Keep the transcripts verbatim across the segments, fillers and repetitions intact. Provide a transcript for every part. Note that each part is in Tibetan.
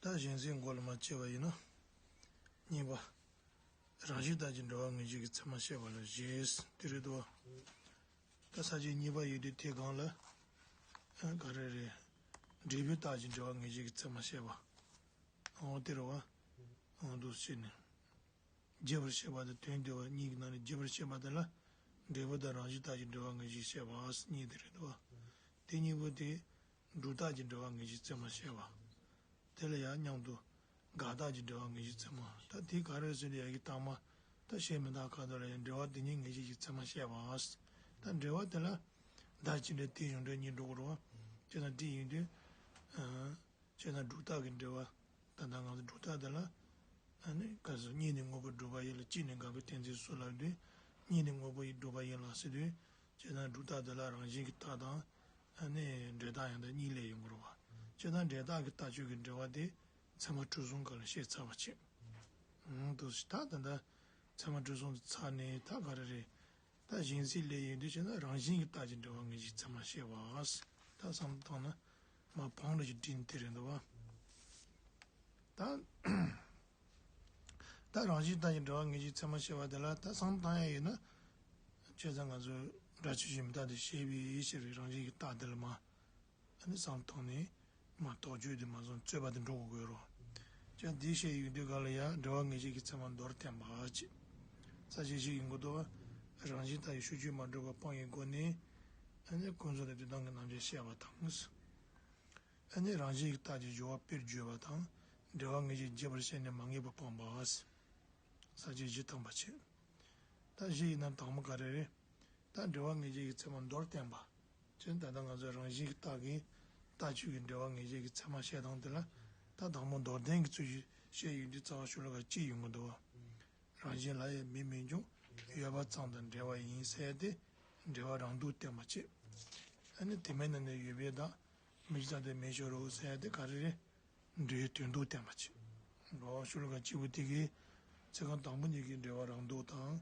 ད་གཞན་སེལ་མགོ་ལ་མ་བྱས་པ་ཡིན་ན། གཉིས་པ། རང་བཞིན་ལྟར་གྱི་འབྲེལ་བ་ངེས་བྱེད་ཀྱི་ཚད་མ་བཤད་པ་ལ་བཞེད་དེ་རེད་དོ། ད་ས་བཅད་གཉིས་པ་ཡོད་དུས་དེ་སྒང་ལ། ཨ་ག་རེ་རེད། འབྲས་བུའི་རྟགས་ཀྱི་འབྲེལ་བ་ངེས་བྱེད་ཀྱི་ཚད་མ་བཤད་པ། འོ་དེ་རེད་བ། འོ་འདུག་སེ་བྱས་ནས། རྒྱས་པར་བཤད་པ་དང་དོན་བསྡུ་བ་གཉིས་ཀྱི་ནང་ནས་རྒྱས་པར་བཤད་པ་དེ་ལ། འབྲས་བུ་དང་རང་བཞིན་རྟགས་ཀྱི་འབྲེལ་བ་ངེས་བྱེད་བཤད་པ་གཉིས་དེ་རེད་དོ། དེ་གཉིས་པོ་དེ། སྒྲུབ་རྟགས་ཀྱི་འབྲེལ་བ་ངེས་བྱེད་ཚད་མ་བཤད་པ། དེ་ལ་ཡང་མཉམ་དུ་དགག་རྟགས་ཀྱི་འབྲེལ་བ་ངེས་བྱེད་ཚད་མ། ད་དེ་ག་རེ་ཟེར་ན་ཡ་གི་རྟགས་མ། ད་བཤད་མི་རྟགས་ཁ་ཐོག་ལ་ཡང་འབྲེལ་བ་དེ་ཉིད་ངེས་བྱེད་ཀྱི་ཚད་མ་བཤད་པ། ད་འབྲེལ་བ་དེ་ལ་བདག་གཅིག་འབྲེལ་དེ་གཞུང་འབྲེལ་གཉིས་འགྲོ་དགོས་རེད་བ། བྱས་ཙང་དེ་ཡིན་དུས། ཨ། བྱས་ཙང་སྒྲུབ་རྟགས་ཀྱི་འབྲེལ་བ། ད་ལྟ་ང་ཚོ་སྒྲུབ་རྟགས་དེ་ལ། ཨ་ནི་ག་ཟེར་གཉིས་ནས་དངོས་པོ་སྒྲུབ་པ་ཡིན་ལ་གཅིག་ནས་དགག་པའི་གཏན་ཚིགས་སུ་ལབ་དུས། གཉིས་ནས་དངོས་པོ་ཡིས་སྒྲུབ་པ་ཡིན་ལ་ཟེར་དུས། བྱས་ཙང་སྒྲུབ་རྟགས་དེ་ལ་རང་བཞིན་གྱི་རྟགས་དང་། ཨ་ནི་འབྲས་རྟགས་ཡང་དག་གཉིས་སླེབས་ཡོང་གི་རེད་བ། བྱས་ཙང་འབྲས་རྟགས་ཀྱི་རྟགས་ཆོས་ཀྱི་འབྲེལ་བ་དེ་ཚད་མ་གྲུ་གསུམ་སྒང་ལ་བཤད་ཚར་བ་བྱས། ཨང་དུ་ད་ད་ལྟ་ཚད་མ་གྲུ་གསུམ་དེ་ཚར་ནས་ད་ག་རེ་རེད། ད་གཞན་སེལ་ལས་ཡིན་དུས་བྱས་ན་རང་བཞིན་གྱི་རྟགས་ཀྱི་འབྲེལ་བ་ངེས་བྱེད་ཚད་མ་བཤད་པ། ད་བསམ་བློ་བཏང་ན་མ་བང་རེ་ཞིག་བྲིས་ནས་དེ་རེད་འདུག་བ། ད། ད་རང་བཞིན་རྟགས་ཀྱི་འབྲེལ་བ་ངེས་བྱེད་ཚད་མ་བཤད་པ་དེ་ལ་ད་བསམ་བློ་བཏང་ཡ་ཡིན་ན། བྱས་ཙང་ང་ཚོས་སྒྲ་ཆོས་ཅན་མི་རྟག་སྟེ་ཞེས་པའི་ཞེས་པའི་རང་བཞིན་གྱི་རྟགས་དེ་ལ་མ། ཨ་ནི་བསམ་བློ་བཏང་ནས་མ་རྟོག་དཔྱོད་དེ་མ་བཟུང་རྩོད་པ་དེ་འགྲོ་དགོས་རོ། ཀྱང་འདི་བཤད་ཡོང་དུས་ག་ལ་ཡང་འབྲེལ་བ་ངེས་བྱེད་ཀྱི་ཚད་མ་མདོར་བསྟན་པ་ཅིག་ས་བཅད་ཅིག་ཡིན་དགོས་འདུག་བ། རང་བཞིན་རྟགས་ཀྱི་ཤུགས་ཆོས་མ་གྲུབ་པ་སྤང་བའི་སྒོ་ནས། ཨ་ནི་ཀུན་རྫོབ་ནས་དོན་དམ་གྱི་རྣམ་གཞག་བཤད་པ་དང་། ཨ་ནི་རང་བཞིན་གྱི་རྟགས་ཀྱི་སྦྱོར་བ་དཔེར་བརྗོད་པ་དང་། འབྲེལ་བ་ངེས་བྱེད་རྒྱས་པར་བཤད་ནས་མ་ངེས་པ་སྤངས་པ། ས་བཅད་བཞི་ཐམ་པ་བྱས། ད་བཞི་ཡིན་ན་དང་པོ་ག་རེ་རེད། ད་འབྲེལ་བ་ངེས་བྱེད་ཀྱི་ཚད་མ་མདོར་བསྟན་པ། ཅེས་ད་ལྟ་ང་ཚོས་རང་བཞིན་གྱི་རྟགས་ཀྱི་རྟགས་ཆོས་ཀྱི་འབྲེལ་བ་ངེས་བྱེད་ཀྱི་ཚད་མ་བཤད་སྟངས་དེ་ལ། ད་དང་པོ་མདོར་བསྟན་གྱི་ཚུལ་གྱིས་བཤད་ཡོང་དུས་རྩ་བ་ཤོ་ལོ་ཀ་གཅིག་ཡོང་གི་འདུག་བ། རང་བཞིན་ལ་ཡང་མེ་མི་འབྱུང་། ཡོད་པ་ཙམ་དང་འབྲེལ་བ་ཡིན་ཟེར་ཏེ། འབྲེལ་བ་རང་ལྡོག་བསྟན་པ་བྱས། ཨ་ནི་དེ་མེད་ན་ནི་ཡོད་པའི་བདག་མི་འཇིག་རྟག་སྟེ་མེ་ཤོར་རོ་ཟེར་ཏེ་ག་རེ་རེད། འབྲེལ་བའི་དོན་ལྡོག་བསྟན་པ་བྱས། འོ་ཤོ་ལོ་ཀ་གཅིག་པོ་དེ་གའི་ཚིག་རྐང་དང་པོ་གཉིས་ཀྱི་འབྲེལ་བ་རང་ལྡོག་དང་།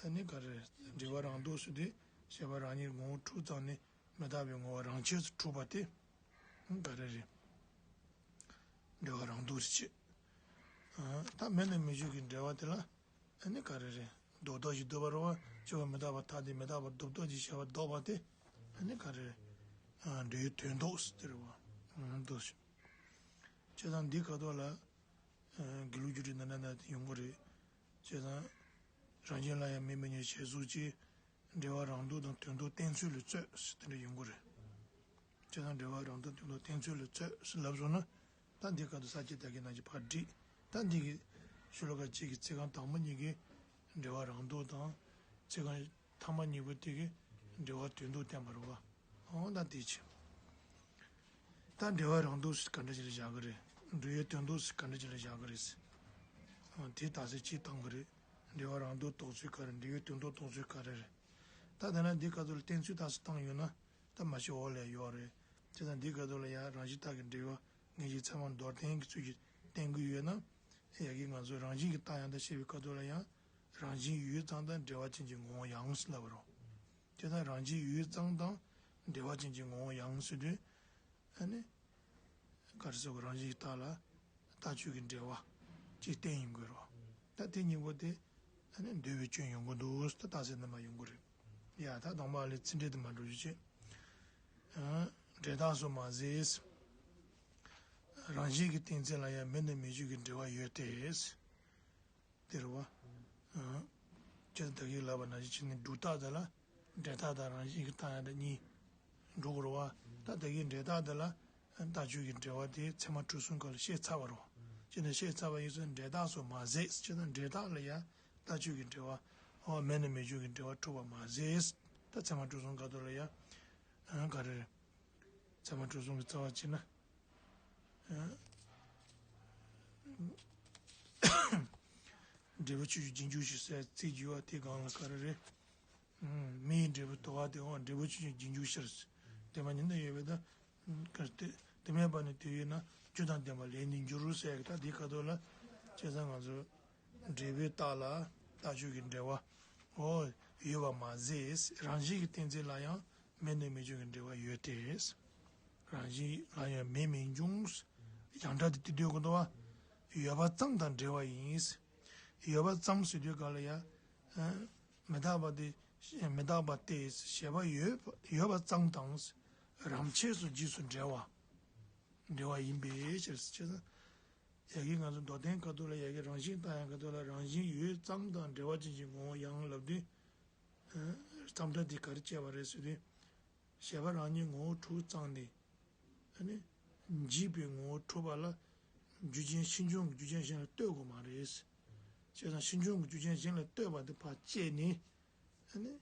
ཨ་ནི་ག་རེ། འབྲེལ་བ་རང་ལྡོག་ཟེར་དུས་ཤེས་པ་རང་ཉིད་ངོ་བོ་འཁྲུལ་ཙམ་ནས་མི་རྟག་པའི་ངོ་བོ་རང་ཆས་སུ་འཁྲུལ་པ་སྟེ། ག་རེ་རེད། འབྲེལ་བ་རང་ལྡོག་ཟེར་བྱས། ད་མེད་ན་མི་འབྱུང་གི་འབྲེལ་བ་དེ་ལ། ཨ་ནི་ག་རེ་རེད། ལྡོག་ལྡོག་ཅིག་སྡུད་པ་རེད་བ། སྤྱོད་པ་མི་རྟག་པ་ཐ་དད་མི་རྟག་པ་སྡུད་ལྡོག་ཅིག་བྱས་པ་ལྡོག་པ་སྟེ། ཨ་ནི་ག་རེ་རེད། འབྲེལ་བའི་དོན་ལྡོག་ཟེར་དེ་རེད་བ། ལྡོག་ཟེར། བྱས་ཙང་འདི་ཁ་ཐོག་ལ། དགེ་ལུགས་རྒྱུགས་སྤྲོད་ནང་ན་ན་དེ་ཡོང་གི་རེད། བྱས་ཙང་། རང་བཞིན་ལ་ཡང་མེ་མི་ཉན་ཞེས་གསུངས་ཀྱི། འབྲེལ་བ་རང་ལྡོག་དང་དོན་ལྡོག་བསྟན་ཚུལ་ལ་རྩོད་ཟེར་དེ་འདྲ་ཡོང་གི་རེད། བྱས་ཙང་འབྲེལ་བ་རང་ལྡོག་དོན་ལྡོག་བསྟན་ཚུལ་ལ་རྩོད་ཟེར་ལབ་སོང་ན། ད་འདི་སྐབས་སུ་ས་བཅད་དག་གི་ནང་གི་ཕར་བསྒྲིགས། ད་འདི་གི་ཤོ་ལོ་ཀ་གཅིག་གི་ཚིག་རྐང་དང་པོ་གཉིས་ཀྱི་འབྲེལ་བ་རང་ལྡོག་དང་། ཚིག་རྐང་ཐ་མ་གཉིས་པོ་དེ་གི་འབྲེལ་བ་དོན་ལྡོག་བསྟན་པ་རེད་བ། འོ་ད་དེ་བྱས། ད་འབྲེལ་བ་རང་ལྡོག་ཟེར་ག་འདྲ་ཞིག་ལ་བཞག་གི་རེད། འབྲེལ་བའི་དོན་ལྡོག་ཟེར་ག་འདྲ་ཞིག་ལ་བཞག་གི་རེད་ཟེར། དེ་རྟགས་གསལ་གཅིག་བཏང་གི་རེད། འབྲེལ་བ་རང་ལྡོག་རྟོགས་ཚུལ་ག་རེ། འབྲེལ་བའི་དོན་ལྡོག་རྟོགས་ཚུལ་ག་རེ་རེད། ད་དེ་ན་འདི་སྐབས་སུ་ལ་བསྟན་ཚུལ་རྟགས་གསལ་བཏང་ཡོད་ན། ད་མ་ཤེས་འོག་ལ་ཡོད་རེད། བྱས་ཙང་འདི་སྐབས་སུ་ལ་ཡང་རང་བཞིན་རྟགས་ཀྱི་འབྲེལ་བ་ངེས་བྱེད་ཚད་མ་མདོར་བསྟན་གྱི་ཚུལ་གྱིས་བསྟན་གྱི་ཡོད་ན། ཡ་གི་ང་ཚོས་རང་བཞིན་གྱི་རྟགས་ཡང་དག་བཤད་པའི་སྐབས་སུ་ལ་ཡང་། རང་བཞིན་ཡུལ་ཙམ་དང་འབྲེལ་བ་ཅན་གྱི་ངོ་བོ་ཡང་ཟེར་ལབ་པ་རེད། དེ་དང་རང་བཞིན་ཡུལ་ཙམ་དང་འབྲེལ་བ་ཅན་གྱི་ངོ་བོ་ཡང་ཟེར་དུས། ཨ་ནི། ག་རེ་ཟེར་དགོས། རང་བཞིན་གྱི་རྟགས་ལ་རྟགས་ཆོས་ཀྱི་འབྲེལ་བ་ཅིག་བསྟན་ཡོང་གི་རེད། ད་དེ་གཉིས་པོ་དེ་ཨ་ནི་འདོད་པའི་སྐྱོན་ཡོང་གི་འདུག་ད་རྟགས་གསལ་རྣམ་པ་ཡོང་གི་རེད། ཡ་ད་དང་པོ་ཨ་ལས་ཚིག་འགྲེལ་དུ་མ་འགྲོ་རྒྱུ་བྱེད། འབྲས་རྟགས་སུ་མ་ཟད། རང་བཞིན་གྱི་གཏན་ཚིགས་ལ་ཡང་མེད་ན་མི་འབྱུང་གི་འབྲེལ་བ་ཡོད་དེ། དེ་རེད་བ། ཨ། ཁྱེད་ད་གིན་ལབ་པ་ནང་བཞིན་བྱས་ནས་སྒྲུབ་རྟགས་དེ་ལ་འབྲས་རྟགས་དང་རང་བཞིན་གྱི་རྟགས་ཡང་དག་གཉིས་འགྲོ་གི་རེད་བ། ད་ད་གིན་འབྲས་རྟགས་དེ་ལ་རྟགས་ཆོས་ཀྱི་འབྲེལ་བ་དེ་ཚད་མ་གྲུ་གསུམ་སྐབས་ལ་བཤད་ཚར་བ་རེད་བ། བྱས་ནས་བཤད་ཚར་བ་ཡིན་ཙང་འབྲས་རྟགས་སུ་མ་ཟད་བྱས་ཙང་འབྲས་རྟགས་ལ་ཡང་རྟགས་ཆོས་ཀྱི་འབྲེལ་བ་འོ་མེད་ན་མི་འབྱུང་གི་འབྲེལ་བ་འཁྲུལ་པ་མ་ཟད། ད་ཚད་མ་གྲུ་གསུམ་སྐབས་དེ་ལ་ཡང་ག་རེ་རེད། ཚད་མ་གྲུ་གསུམ་གྱི་རྩ་བ་བྱས་ན། འབྲས་བུ་ཆོས་ཅན་རྗེས་འཇུག་ཕྱིར་ཟེར་ཚིག་བརྗོད་པ་དེ་སྒང་ལ་ག་རེ་རེད། མེ་ཡི་འབྲས་བུ་དོར་བ་དེ་འོ་འབྲས་བུ་ཆོས་ཅན་རྗེས་འཇུག་ཕྱིར། དེ་མ་ཉིད་དུ་ཡོད་པའི་ད། གལ་ཏེ་དེ་མེད་པ་ནི་དེ་ཡོད་ན་རྒྱུ་དང་ལྡན་པ་ལས་ནི་འགྱུར་རོ་ཟེར་གི་ད་དེ་ཁ་ཐོག་ལ། བྱས་ཙང་ང་ཚོ་འབྲས་བུའི་རྟགས་ལ་རྟགས་ཆོས་ཀྱི་འབྲེལ་བ་འོ་ཡོད་པ་མ་ཟད་རང་བཞིན་གྱི་གཏན་ཚིགས་ལ་ཡང་མེད་ན་མི་འབྱུང་གི་འབྲེལ་བ་ཡོད་དེ། རང་བཞིན་ལ་ཡང་མེ་མི་འབྱུང་། ཡང་སྒྲ་དེ་དེ་དུས་གོ་འདུག་བ། ཡོད་པ་ཙམ་དང་འབྲེལ་བ་ཡིན། ཡོད་པ་ཙམ་ཟེར་དུས་ག་ལ་ཡ། མི་རྟག་པ་དེ། མི་རྟག་པ་སྟེ་ཞེས་པ་ཡོད་པ་ཡོད་པ་ཙམ་དང་། རང་ཆས་སུ་རྗེས་སུ་འབྲེལ་བ། འབྲེལ་བ་ཡིན་པའི་ཕྱིར་ཟེར་ན། ཡ་གི་ང་ཚོ་མདོ་དོན་ཁ་ཐུག་ལ་ཡ་གི་རང་བཞིན་ལྟ་ཡང་ཁ་ཐུག་ལ་རང་བཞིན་ཡོད་ཙམ་དང་འབྲེལ་བ་ཅན་གྱི་ངོ་བོ་ཡང་ལབ་དུས། ཙམ་སྒྲ་འདི་ག་རེ་བྱས་པ་རེད་ཟེར་དུས། ཞེས་པ་རང་ཉིད་ངོ་བོ་གྲུབ་ཙམ་ནས། ཨ་ནི། འཇིག་པའི་ངོ་བོ་གྲུབ་པ་ལ། རྒྱུ་ཅན་ཕྱིས་འབྱུང་གི་རྒྱུ་ཅན་གཞན་ལ་ལྟོས་དགོས་མ་རེད། བྱས་ཙང་ཕྱིས་འབྱུང་གི་རྒྱུ་ཅན་གཞན་ལ་ལྟོས་པ་དེ་ཕར་བཅད་ནས། ཨ་ནི།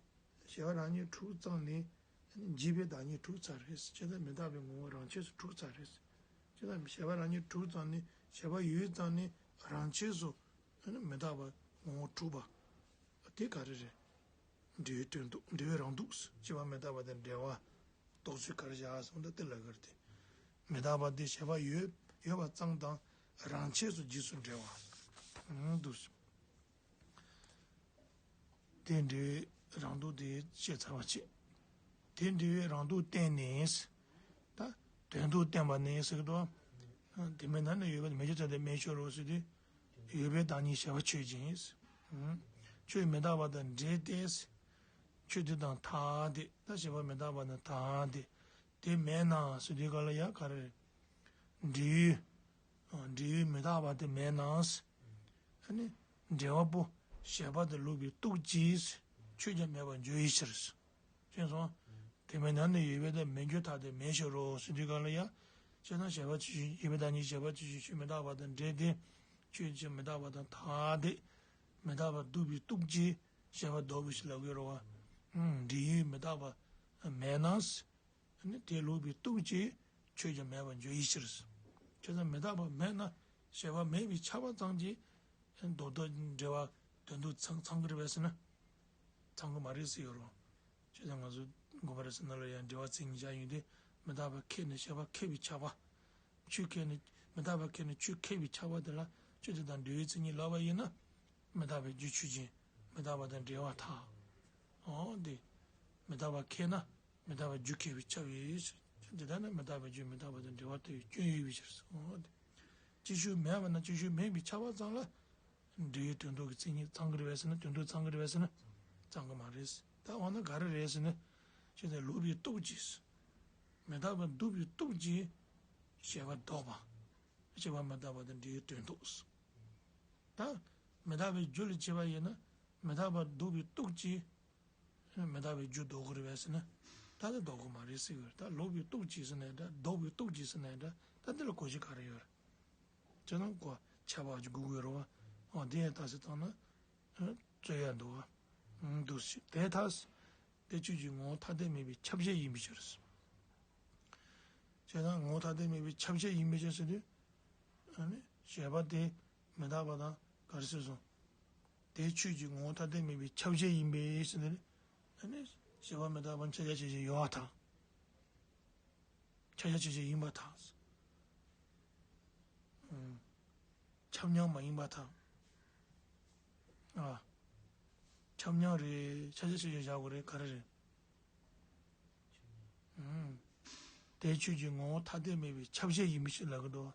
ཞེས་པ་རང་ཉིད་གྲུབ་ཙམ་ནས། ཨ་ནི་འཇིག་པའི་བདག་ཉིད་གྲུབ་ཚར་རེད། བྱས་ཙང་མི་རྟག་པའི་ངོ་བོ་རང་ཆས་སུ་གྲུབ་ཚར་རེད། བྱས་ཙང་ཞེས་པ་རང་ཉིད་གྲུབ་ཙམ་ནས་ཞེས་པ་ཡོད་ཙམ་ནས་རང་ཆས་སུ། ཨ་ནི་མི་རྟག་པ་ངོ་བོ་གྲུབ་པ། དེ་ག་རེ་རེད། འབྲས་བུའི་དོན་དུ་འབྲས་བུའི་རང་སྡུག་སྐྱེ་བ་མི་རྟག་པ་དང་འབྲེལ་བ། རྟོགས་ཚུལ་ག་རེ་བཞག་སོང་ད་དེ་ལ་གར་ཏེ། མི་རྟག་པ་དེ་ཞེས་པ་ཡོད་ཡོད་པ་ཙམ་དང་རང་ཆས་སུ་རྗེས་སུ་འབྲེལ་བ། འདུག་དེ་འབྲས་བུའི་རང་སྡུག་དེ་བཤད་ཚར་བ་བྱས། དེ་འབྲས་བུའི་རང་སྡུག་བསྟན་ནས། ད་དོན་དུ་བསྟན་པ་ནི་ཟེར་གི་འདུག་དེ་མེད་ན་ནི་ཡོད་པ་མེད་ཀྱང་ཆ་དེ་མེད་ཤོ་རོ་ཟེར་དུས། ཡོད་པའི་བདག་ཉིད་ཞེས་པ་ཆོས་ཅན། ཆོས་མི་རྟག་པ་དང་འབྲེལ་ཏེ། ཆོས་དེ་དང་ཐ་དད་ད་ཞེས་པ་མི་རྟག་པ་དང་ཐ་དད་དེ་མེད་ན་ཟེར་དུས་ག་ལ་ཡ་ག་རེ་རེད། འབྲས་བུ། འབྲས་བུ་མི་རྟག་པ་དེ་མེད་ན། ཨ་ནི། འབྲེལ་བ་པོ་ཞེས་པ་དེ་ལུགས་པའི་སྟོབས་ཀྱིས་ཆོས་ཀྱང་མེད་པར་འགྱུར་བའི་ཕྱིར། ཅེས་སོ། དེ་མེད་ན་ནི་ཡོད་པའི་དང་མེད་རྒྱུ་ཐ་དད་མེད་ཤོ་རོ་ཟེར་དུས་ག་ལ་ཡ། ཅེས་དང་ཞེས་པ་ཆོས་ཅན་ཡོད་པའི་བདག་ཉིད་ཞེས་པ་ཆོས་ཅན་ཆོས་མི་རྟག་པ་དང་འབྲེལ་ཏེ། ཆོས་ཅན་མི་རྟག་པ་དང་ཐ་དད། མི་རྟག་པ་སྡུག་པའི་སྟོབས་ཀྱིས་ཞེས་པ་ལྡོག་པའི་ཕྱིར་ལབ་དགོས་རོ་བ། འབྲས་བུ་མི་རྟག་པ་མེད་ན། ནི་དེ་ལུགས་པའི་སྟོབས་ཀྱིས་ཆོས་ཀྱང་མེད་པར་འགྱུར་བའི་ཕྱིར། ཁྱེད་ཚང་མི་རྟག་པ་མེད་ན་ཞེས་པ་མེད་པའི་ཆགས་པ་ཙམ་གྱིས་མདོ་སྟོད་འབྲེལ་བ་དོན་དུ་ཚང་ཚང་གི་རེད་པས་ཟེར་ན། ཚང་གི་མ་རེད་ཟེར་ཡོད་རུང་། ཁྱེད་ཚང་ང་ཚོ་དགོས་པ་རེད་ཟེར་ན་ལ་ཡང་འབྲེལ་བ་མཚན་ཉིད་བཞག་ཡོད་དེ་མི་རྟག་པ་ཁེགས་ནས་ཞེས་པ་ཁེགས་པའི་ཆགས་པ། ཆོས་ཁེགས་ནས་མི་རྟག་པ་ཁེགས་ནས་ཆོས་ཁེགས་པའི་ཆགས་པ་དེ་ལ་ཆོས་དེ་དང་འབྲེལ་བའི་མཚན་ཉིད་ལབ་པ་ཡིན་ན། མི་རྟག་པའི་རྒྱུ་ཆོས་ཅན་མི་རྟག་པ་དང་འབྲེལ་བ་ཐལ། འོ་དེ། མི་རྟག་པ་ཁེགས་ན། མི་རྟག་པའི་རྒྱུ་ཁེགས་པས་ཁྱབ་པའི་ཕྱིར། འདི་ལྟར་ན་མི་རྟག་པའི་རྒྱུ་མི་རྟག་པ་དང་འབྲེལ་བ་ལྟ་བུའི་སྐྱོན་ཡོད་པའི་ཕྱིར། འོ་དེ། ཅིག་ཤོས་མེད་པ་ན་ཅིག་ཤོས་མེད་པའི་ཆགས་པ་ཙམ་ལ། འབྲས་བུའི་དོན་ལྡོག་གི་མཚན་ཉིད་ཚང་གི་རེད་པས་ཟེར་ན་དོན་ལྡོག་ཚང་གི་རེད་པས་ཟེར་ན། ཚང་གི་མ་རེད། ད་འོ་ན་ག་རེ་རེད་ཟེར་ན། ཅེས་ནས་ལུགས་པའི་སྟོབས་ཀྱིས། མི་རྟག་པ་སྡུག་པའི་སྟོབས་ཀྱིས། ཞེས་པ་ལྡོག་པ། ཞེས་པ་མི་རྟག་པ་དང་འབྲས་བུའི་དོན་ལྡོག་ད། མི་རྟག་པའི་རྒྱུ་ལ་བྱས་པ་ཡིན་ན། མི་རྟག་པ་སྡུག་པའི་སྟོབས་ཀྱིས། མི་རྟག་པའི་རྒྱུ་ལྡོག་གི་རེད་པས་ཟེར་ན། ད་ལྟ་ལྡོག་གི་མ་རེད་ཟེར་གི་རེད། ད་ལུགས་པའི་སྟོབས་ཀྱིས་ཟེར་ནའི་འདྲ་ལྡོག་པའི་སྟོབས་ཀྱིས་ཟེར་ནའི་འདྲ་ད་འདི་ལ་གོ་གཞི་ག་རེ་ཡོད་རེད། ཅེས་ན་གོ་ཆ་བ་གི་དགོས་ཀྱི་རེད་བ། འོ་དེ་ཡང་ད་ཟེར་བཏང་ན། རྩོད་ཡ་འདུག་བ། འདུག་ཟེར་དེ་ཐ། དེ་ཆོས་ཀྱི་ངོ་བོ་ཐ་དད་མེད་པའི་ཁྱབ་བྱེད་ཡིན་པའི་ཕྱིར། བྱས་ཙང་ངོ་བོ་ཐ་དད་མེད་པའི་ཁྱབ་བྱེད་ཡིན་པའི་ཕྱིར་ཟེར་དུས། ཨ་ནི་ཞེས་པ་དེ་མི་རྟག་པ་དང་ག་རེ་ཟེར་སོང་། དེ་ཆོས་ཀྱི་ངོ་བོ་ཐ་དད་མེད་པའི་ཁྱབ་བྱེད་ཡིན་པའི་ཕྱིར་ཟེར་དུས། ཨ་ནི་ཞེས་པ་མི་རྟག་པ་ཁྱབ་བྱེད་ཆོས་ཅན་ཡོད་པར་ཐལ། ཁྱབ་བྱེད་ཆོས་ཅན་ཡིན་པར་ཐལ། ཨང་། ཁྱབ་མྱང་མ་ཡིན་པར་ཐལ། ཨ། ཁྱབ་མྱང་རེད། ཁྱབ་བྱེད་ཆོས་ཅན་བཞག་དགོས་རེད་ག་རེ་རེད། ཨང་། དེ་ཆོས་ཀྱི་ངོ་བོ་ཐ་དད་མེད་པའི་ཁྱབ་བྱེད་ཡིན་པའི་ཕྱིར་ལབ་ཀྱི་འདུག་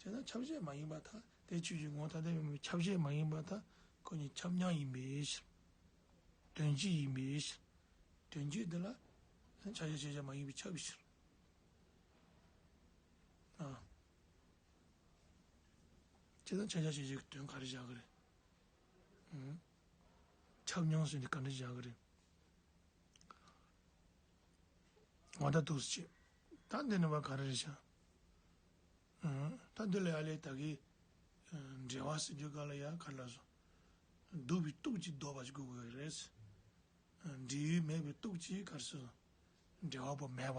བྱས་ན་ཁྱབ་བྱེད་མ་ཡིན་པར་ཐལ། དེ་ཆོས་ཀྱི་ངོ་བོ་ཐ་དད་མེད་པའི་ཁྱབ་བྱེད་མ་ཡིན་པར་ཐལ། ཁོ་ཉིད་ཁྱབ་མྱང་ཡིན་པའི་ཕྱིར། དོན་སྤྱི་ཡིན་པའི་ཕྱིར། དོན་སྤྱི་འདི་ལ། ཁྱབ་བྱེད་ཆོས་ཅན་མ་ཡིན་པའི་ཁྱབ་པའི་ཕྱིར། ཨ། ཁྱེད་རང་ཁྱབ་བྱེད་ཆོས་ཅན་གྱི་དོན་ག་རེ་བཞག་གི་རེད། ཨང་། ཁྱབ་མྱང་ཟེར་དེ་ག་འདྲ་བཞག་གི་རེད། ང་ད་འདུག་སེ་བྱེད། ད་འདི་ནི་བ་ག་རེ་རེད་བཞག་ཨང་། ད་འདི་ལ་ཡ་ལས་ད་གི། ཨ། འབྲེལ་བ་ཟེར་དུས་ག་ལ་ཡ་ག་ལ་སོ། སྡུག་པའི་སྟོབས་ཀྱིས་ལྡོག་པ་ཞིག་དགོས་དགོས་རེད། འབྲེལ་ཡུལ་མེད་པའི་སྟོབས་ཀྱིས་ག་རེ་ཟེར། འབྲེལ་བ་པོ་མེད་པ།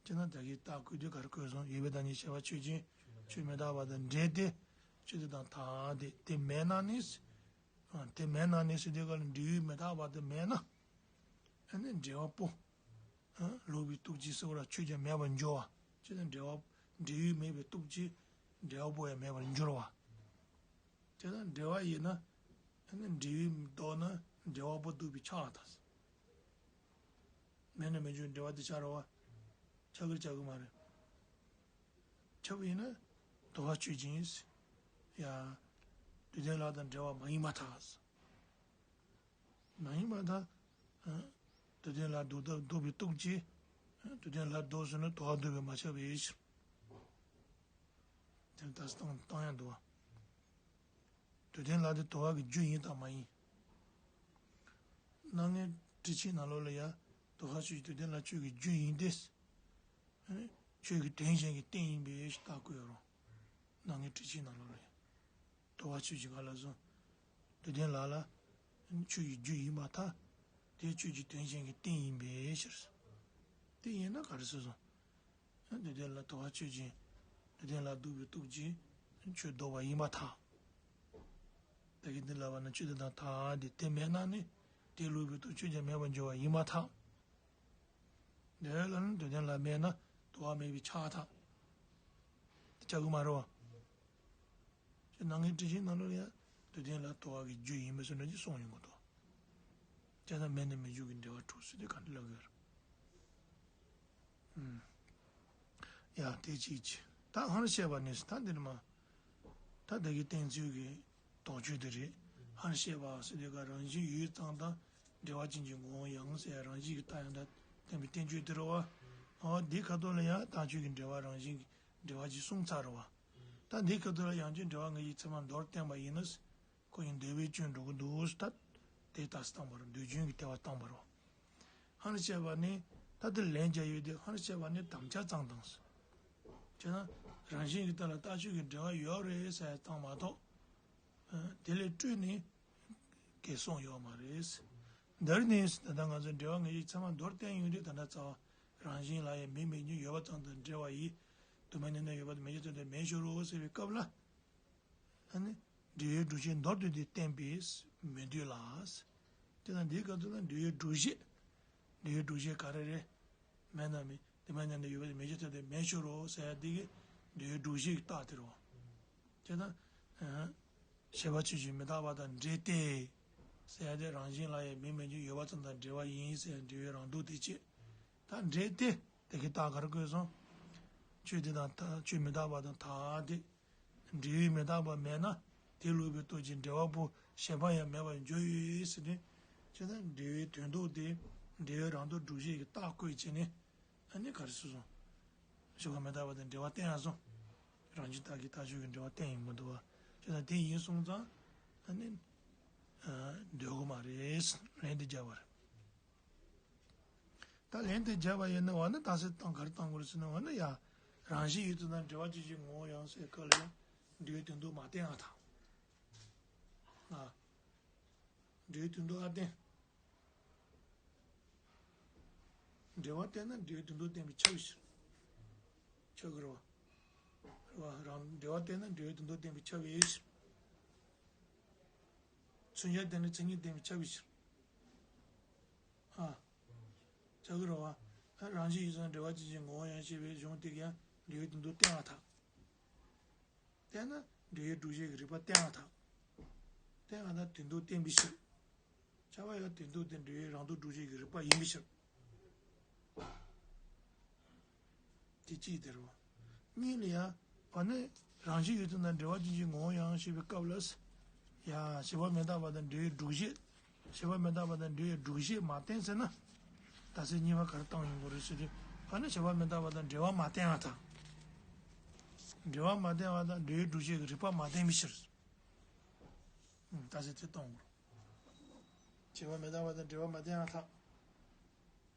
ཅེ་ན་ད་གིན་རྟགས་བཀོད་དུས་ག་རེ་བཀོད་སོང་། ཡོད་པའི་བདག་ཉིད་ཞེས་པ་ཆོས་ཅན། ཆོས་མི་རྟག་པ་དང་འབྲེལ་ཏེ། ཆོས་དེ་དང་ཐ་དད་དེ་མེད་ན་ནི། ཨ། དེ་མེད་ན་ནི་ཟེར་དུས་ག་ལ་འབྲེལ་ཡུལ་མི་རྟག་པ་དེ་མེད་ན། ཨ་ནི་འབྲེལ་བ་པོ། ཨ། ལྡོག་པའི་སྟོབས་ཀྱིས་ཟེར་བ་ལ་ཆོས་ཀྱང་མེད་པར་འགྱུར་བ། ཅེ་ན་འབྲེལ་བ། འབྲེལ་ཡུལ་མེད་པའི་སྟོབས་ཀྱིས་འབྲེལ་བ་པོ་ཡང་མེད་པར་འགྱུར་བ། དེ་དང་འབྲེལ་བ་ཡིན་ན། ཨ་ནི་འབྲེལ་ཡུལ་ལྡོག་ན་འབྲེལ་བ་པོ་ལྡོག་པའི་ཆ་ལ་ཐལ། མེད་ན་མི་འགྱུར་འབྲེལ་བ་དེ་ཆགས་རེད་བ། ཆགས་ཀྱི་རེད་ཆགས་ཀྱི་མ་རེད། ཁྱབ་ཡིན་ན། དོར་བ་ཆོས་ཅན། ཡ། དུས་གཏན་ལ་དང་འབྲེལ་བ་མ་ཡིན་པར་ཐལ། མ་ཡིན་པར་ཐལ། ཨ། དུས་གཏན་ལ་ལྡོག་ལྡོག་པའི་སྟོབས་ཀྱིས། ཨ། དུས་གཏན་ལ་ལྡོག་ཟེར་ན་དོར་བ་ལྡོག་པས་མ་ཁྱབ་པའི་ཕྱིར། དེ་ལྟར་སྟོང་སྟོང་ཡང་འདུག་བ། དུས་གཏན་ལ་དེ་དོར་བ་གི་རྒྱུ་ཡིན་དང་མ་ཡིན། སྣང་ངེར་དྲི་ཆུའི་ནང་ལོགས་ལ་ཡ། དོར་བ་ཆོས་ཅན་དུས་གཏན་ལ་ཆོས་ཀྱི་རྒྱུ་ཡིན་ཏེ། ཨ་ནི་ཆོས་ཀྱི་དོན་གཞན་གྱི་རྟེན་ཡིན་པའི་ཕྱིར་རྟགས་བཀོད་རོ། སྣང་ངེར་དྲི་ཆུའི་ནང་ལོགས་ལ་ཡ། དོར་བ་ཆོས་ཅན་ག་ལ་སོང་། དུས་གཏན་ལ་ལ། ཆོས་ཀྱི་རྒྱུ་ཡིན་པར་ཐལ། དེ་ཆོས་ཀྱི་དོན་གཞན་གྱི་རྟེན་ཡིན་པའི་ཕྱིར། དེ་ཡིན་ན་ག་རེ་ཟེར་སོང་། དུས་གཏན་ལ་དོར་བ་ཆོས་ཅན། དུས་གཏན་ལ་ལྡོག་པའི་སྟོབས་ཀྱིས་ཆོས་ལྡོག་པ་ཡིན་པར་ཐལ། ད་གིན་འདི་ལབ་པ་ན་ཆོས་དེ་དང་ཐལ་ཏེ། དེ་མེད་ན་ནི་དེ་ལོག་པའི་སྟོབས་ཆོས་ཀྱང་མེད་པར་འགྱུར་བ་ཡིན་པར་ཐལ། འདི་ལ་ནི་དུས་གཏན་ལ་མེད་ན་དོར་བ་མེད་པས་ཁྱབ་པར་ཐལ། དེ་ཁྱབ་ཀྱི་མ་རེད་བ། ཅེས་སྣང་ངེར་དྲི་ཆུའི་ནང་ལོགས་ལ་ཡང་དུས་གཏན་ལ་དོར་བ་གི་རྒྱུ་ཡིན་པའི་ཕྱིར་ན་ཅེས་གསུངས་ཡོང་གི་འདུག། བྱས་ཙང་མེད་ན་མི་འགྱུར་གྱི་འབྲེལ་བ་གྲུབ་ཟེར་དུས་ག་འདྲ་ལབ་ཀྱི་ཡོད་རེད། ཨུམ། ཡ་དེ་གཅིག་བྱས། ད་སྔར་བཤད་པ་ནི་ད་འདིར་མ། ད་ད་གིན་བསྟན་ཚུལ་གྱི་དོགས་གཅོད་དེ་རེད། སྔར་བཤད་པ་ཟེར་དུས་ག་རང་བཞིན་ཡོད་ཙང་དང་འབྲེལ་བ་ཅན་གྱི་ངོ་བོ་ཡང་ཟེར་རང་བཞིན་གྱི་རྟགས་ཡང་དག་བསྟན་པའི་བསྟན་བཅོས་དེ་རེད་བ། འོ་འདིའི་ཁ་ཐོག་ལ་ཡང་རྟགས་ཆོས་ཀྱི་འབྲེལ་བ་རང་བཞིན་གྱི་འབྲེལ་བ་ཅིག་གསུངས་ཚར་རེད་བ། ད་འདིའི་ཁ་ཐོག་ལ་ཡང་ཆོས་འབྲེལ་བ་ངེས་ཀྱི་ཚད་མ་མདོར་བསྟན་པ་ཡིན་ན། ཁོ་ཡི་འདོད་པའི་སྐྱོན་འགྲོ་གི་འདུག་ཟེར་ད། དེ་ལྟ་སྟངས་པར་འདོད་སྐྱོན་གྱི་ལྟ་བ་སྟངས་པར་རོ། སྔར་བཤད་པ་ནི་ད་དེ་ལན་བརྒྱབ་ཡོད་དེ་སྔར་བཤད་པ་ནི་དམ་བཅའ་ཙམ་དང་། བྱས་ན་རང་བཞིན་གྱི་ལྟ་ལ་རྟགས་ཆོས་ཀྱི་འབྲེལ་བ་ཡོད་རེད་ཟེར་སྟངས་མ་གཏོགས། དེ་ལས་སྤྲོས་ནས་གལ་གསུངས་ཡོད་མ་རེད། འདིར་ནི་ད་ལྟ་ང་ཚོས་འབྲེལ་བ་ངེས་ཀྱི་ཚད་མ་མདོར་བསྟན་ཡོད་དེ་ད་ལྟ་རྩ་བ་རང་བཞིན་ལ་ཡང་མིང་མེད་རྒྱུ་ཡོད་པ་ཙམ་དང་འབྲེལ་བ་ཡིས། དུ་མ་ནི་ན་ཡོད་པ་དང་མེད་ཀྱི་ཚུལ་དུ་མེད་ཞོར་རོ་ཟེར་བའི་སྐབས་ལ། ཨ་ནི། འབྲེལ་ཡོད་སྒྲུབ་བྱེད་མདོར་བསྡུས་ཏེ་བསྟན་པས་མི་འདོད་ལ། དེ་དང་འདིའི་སྐབས་སུ་ལ་འབྲེལ་ཡོད་སྒྲུབ་བྱེད། འབྲེལ་ཡོད་སྒྲུབ་བྱེད་ག་རེ་རེད། མེད་ན་མེད་དེ་མེད་ན་ནི་ཡོད་པ་དེ་མེད་ཀྱི་ཚུལ་དུ་མེད་ཞོར་རོ་ཟེར་ཡ་འདི་གི་འབྲེལ་ཡོད་སྒྲུབ་བྱེད་ཀྱི་རྟགས་དེ་རེད། དེ་དང་། ཤེས་པ་ཆོས་ཅན་མི་རྟག་པ་དང་འབྲེལ་ཏེ། ཟེར་ཡ་དེ་རང་བཞིན་ལ་ཡང་མིང་མེད་རྒྱུ་ཡོད་པ་ཙམ་དང་འབྲེལ་བ་ཡིན་ཟེར་འབྲེལ་བའི་རང་ལྡོག་དེ་བྱེད། ད་འབྲེལ་ཏེ་དེ་གི་རྟགས་ག་རེ་བཀོད་སོང་། ཆོས་དེ་དང་ད་ཆོས་མི་རྟག་པ་དང་ཐ་དད། འབྲེལ་ཡོད་མི་རྟག་པ་མེད་ན་དེ་ལོག་པའི་སྟོབས་ཀྱིས་འབྲེལ་བ་པོ་གཞན་པ་ཡང་མེད་པར་འགྱུར་ཡོད་ཟེར་ནས། ཅེས་དང་འབྲེལ་བའི་དོན་ལྡོག་དེ་འབྲེལ་བའི་རང་ལྡོག་སྒྲུབ་བྱེད་ཀྱི་རྟགས་བཀོད་བྱས་ནས། ཨ་ནི་ག་རེ་ཟེར་སོང་། ཤེས་པ་མི་རྟག་པ་དང་འབྲེལ་བ་བསྟན་ཡང་སོང་། རང་བཞིན་རྟགས་ཀྱི་རྟགས་ཆོས་ཀྱི་འབྲེལ་བ་བསྟན་ཡོང་གི་འདུག་བ། ཅེས་དང་དེ་ཡིན་སོང་ཙང་། ཨ་ནི། འདོད་དགོས་མ་རེད། ལན་དེ་བརྒྱབ་པ་རེད། ད་ལན་དེ་བརྒྱབ་པ་ཡིན་ན་འོ་ན་རྟགས་གསལ་སྟངས་ག་རེ་བཏང་དགོས་རེད་ཟེར་ན་འོ་ན་ཡ། རང་བཞིན་ཡོད་ཚུལ་དང་འབྲེལ་བ་ཅན་གྱི་ངོ་བོ་ཡང་ཟེར་སྐབས་ལ་ཡང་། འབྲེལ་བའི་དོན་ལྡོག་མ་བསྟན་ཨ་ཐག་ཨ། འབྲེལ་བའི་དོན་ལྡོག་ཨ་བསྟན། འབྲེལ་བ་བསྟན་ན་འབྲེལ་བའི་དོན་ལྡོག་བསྟན་པས་ཁྱབ་པའི་ཕྱིར། ཁྱབ་ཀྱི་རེད་བ། རེད་བ། རང་འབྲེལ་བ་བསྟན་ན་འབྲེལ་བའི་དོན་ལྡོག་བསྟན་པས་ཁྱབ་པའི་ཕྱིར། མཚོན་བྱ་བསྟན་ན་མཚན་ཉིད་བསྟན་པས་ཁྱབ་པའི་ཕྱིར། ཨ། ཁྱབ་ཀྱི་རེད་བ། ཨ་རང་བཞིན་ཡོད་ཙང་འབྲེལ་བ་ཅན་གྱི་ངོ་བོ་ཡང་ཞེས་པའི་གཞུང་དེ་གིས་ཡང་འབྲེལ་བའི་དོན་ལྡོག་བསྟན་པར་ཐལ། བསྟན་ན་འབྲེལ་བའི་སྒྲུབ་བྱེད་ཀྱི་རིགས་པ་བསྟན་པར་ཐལ། བསྟན་པ་དང་དོན་ལྡོག་བསྟན་པའི་ཕྱིར། ཁྱབ་པ་ཡང་དོན་ལྡོག་དེ་འབྲེལ་བའི་རང་ལྡོག་སྒྲུབ་བྱེད་ཀྱི་རིགས་པ་ཡིན་པའི་ཕྱིར། དེ་གཅིག་དེ་རེད་བ། གཉིས་ལ་ཡང་། བ་ནི། རང་བཞིན་ཡོད་ཚུལ་དང་འབྲེལ་བ་ཅན་གྱི་ངོ་བོ་ཡང་ཞེས་པའི་སྐབས་ལ། ཡ། ཤེས་པ་མི་རྟག་པ་དང་འབྲེལ་བའི་སྒྲུབ་བྱེད། ཤེས་པ་མི་རྟག་པ་དང་འབྲེལ་བའི་སྒྲུབ་བྱེད་མ་བསྟན་ཟེར་ན། རྟགས་གསལ་གཉིས་པ་ག་རེ་བཏང་ཡོང་དགོས་རེད་ཟེར་དུས། བ་ནི་ཤེས་པ་མི་རྟག་པ་དང་འབྲེལ་བ་མ་བསྟན་པར་ཐལ། འབྲེལ་བ་མ་བསྟན་པ་དང་འབྲེལ་བའི་སྒྲུབ་བྱེད་ཀྱི་རིགས་པ་མ་བསྟན་པའི་ཕྱིར། རྟགས་གསལ་དེ་གཏོང་དགོས། ཤེས་པ་མི་རྟག་པ་དང་འབྲེལ་བ་མ་བསྟན་པར་ཐལ།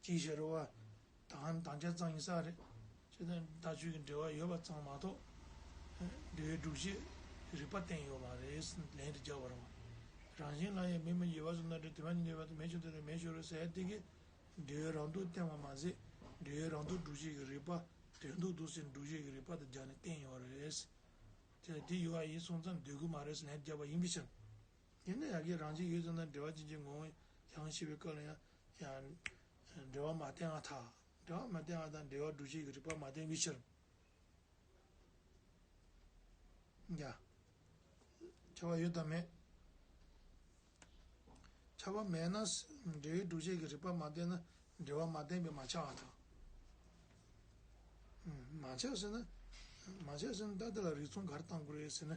ཅིའི་ཕྱིར་རོ། དང་དམ་བཅའ་ཙམ་ཡིན་ས་རེད། ཅེས་དང་རྟགས་ཆོས་ཀྱི་འབྲེལ་བ་ཡོད་པ་ཙམ་མ་གཏོགས། འབྲེལ་བའི་སྒྲུབ་བྱེད་རིགས་པ་བསྟན་ཡོད་མ་རེད། ལན་དུ་རྒྱག་པ་རེད། རང་བཞིན་ལ་ཡང་མིང་མེད་ཡོད་པ་ཙམ་དང་འབྲེལ་དུ་མ་ཉིད་ཡོད་པ་དང་མེད་ཕྱིར་དེ་ལ་མེད་ཕྱིར་རོ་ཟེར་ཡ་དེ་གིས། འབྲེལ་བའི་རང་ལྡོག་བསྟན་པ་མ་ཟད། འབྲེལ་བའི་རང་ལྡོག་སྒྲུབ་བྱེད་ཀྱི་རིགས་པ། དོན་ལྡོག་ཏུ་ཟེར་སྒྲུབ་བྱེད་ཀྱི་རིགས་པ་དང་སྦྱར་ནས་བསྟན་ཡོད་རེད། དེ་དེ་ཡོད་པ་ཡིན་སོང་ཙང་འདོད་དགོས་མ་རེད་ཟེར་ལན་རྒྱབ་པ་ཡིན་པའི་ཕྱིར། དེ་ནས་ཡ་གི་རང་བཞིན་ཡོད་ཙམ་དང་འབྲེལ་བ་ཅན་གྱི་ངོ་བོ་ཡང་ཞེས་པའི་སྐབས་ལ་ཡང་ཡང་འབྲེལ་བ་མ་བསྟན་པར་ཐལ། འབྲེལ་བ་མ་བསྟན་པ་དང་འབྲེལ་བ་སྒྲུབ་བྱེད་ཀྱི་རིགས་པ་མ་བསྟན་པའི་ཕྱིར། ཡ། ཁྱབ་པ་ཡོད་དམ་མེད། ཁྱབ་པ་མེད་ན། འབྲེལ་བའི་སྒྲུབ་བྱེད་ཀྱི་རིགས་པ་མ་བསྟན་ན་འབྲེལ་བ་མ་བསྟན་པས་མ་ཁྱབ་པར་ཐལ། མ་ཁྱབ་ཟེར་ན། མ་བྱས་ཟིན་ད་དེ་ལ་རིགས་མཚུངས་ག་རེ་བཏང་དགོས་རེད་ཟེར་ན།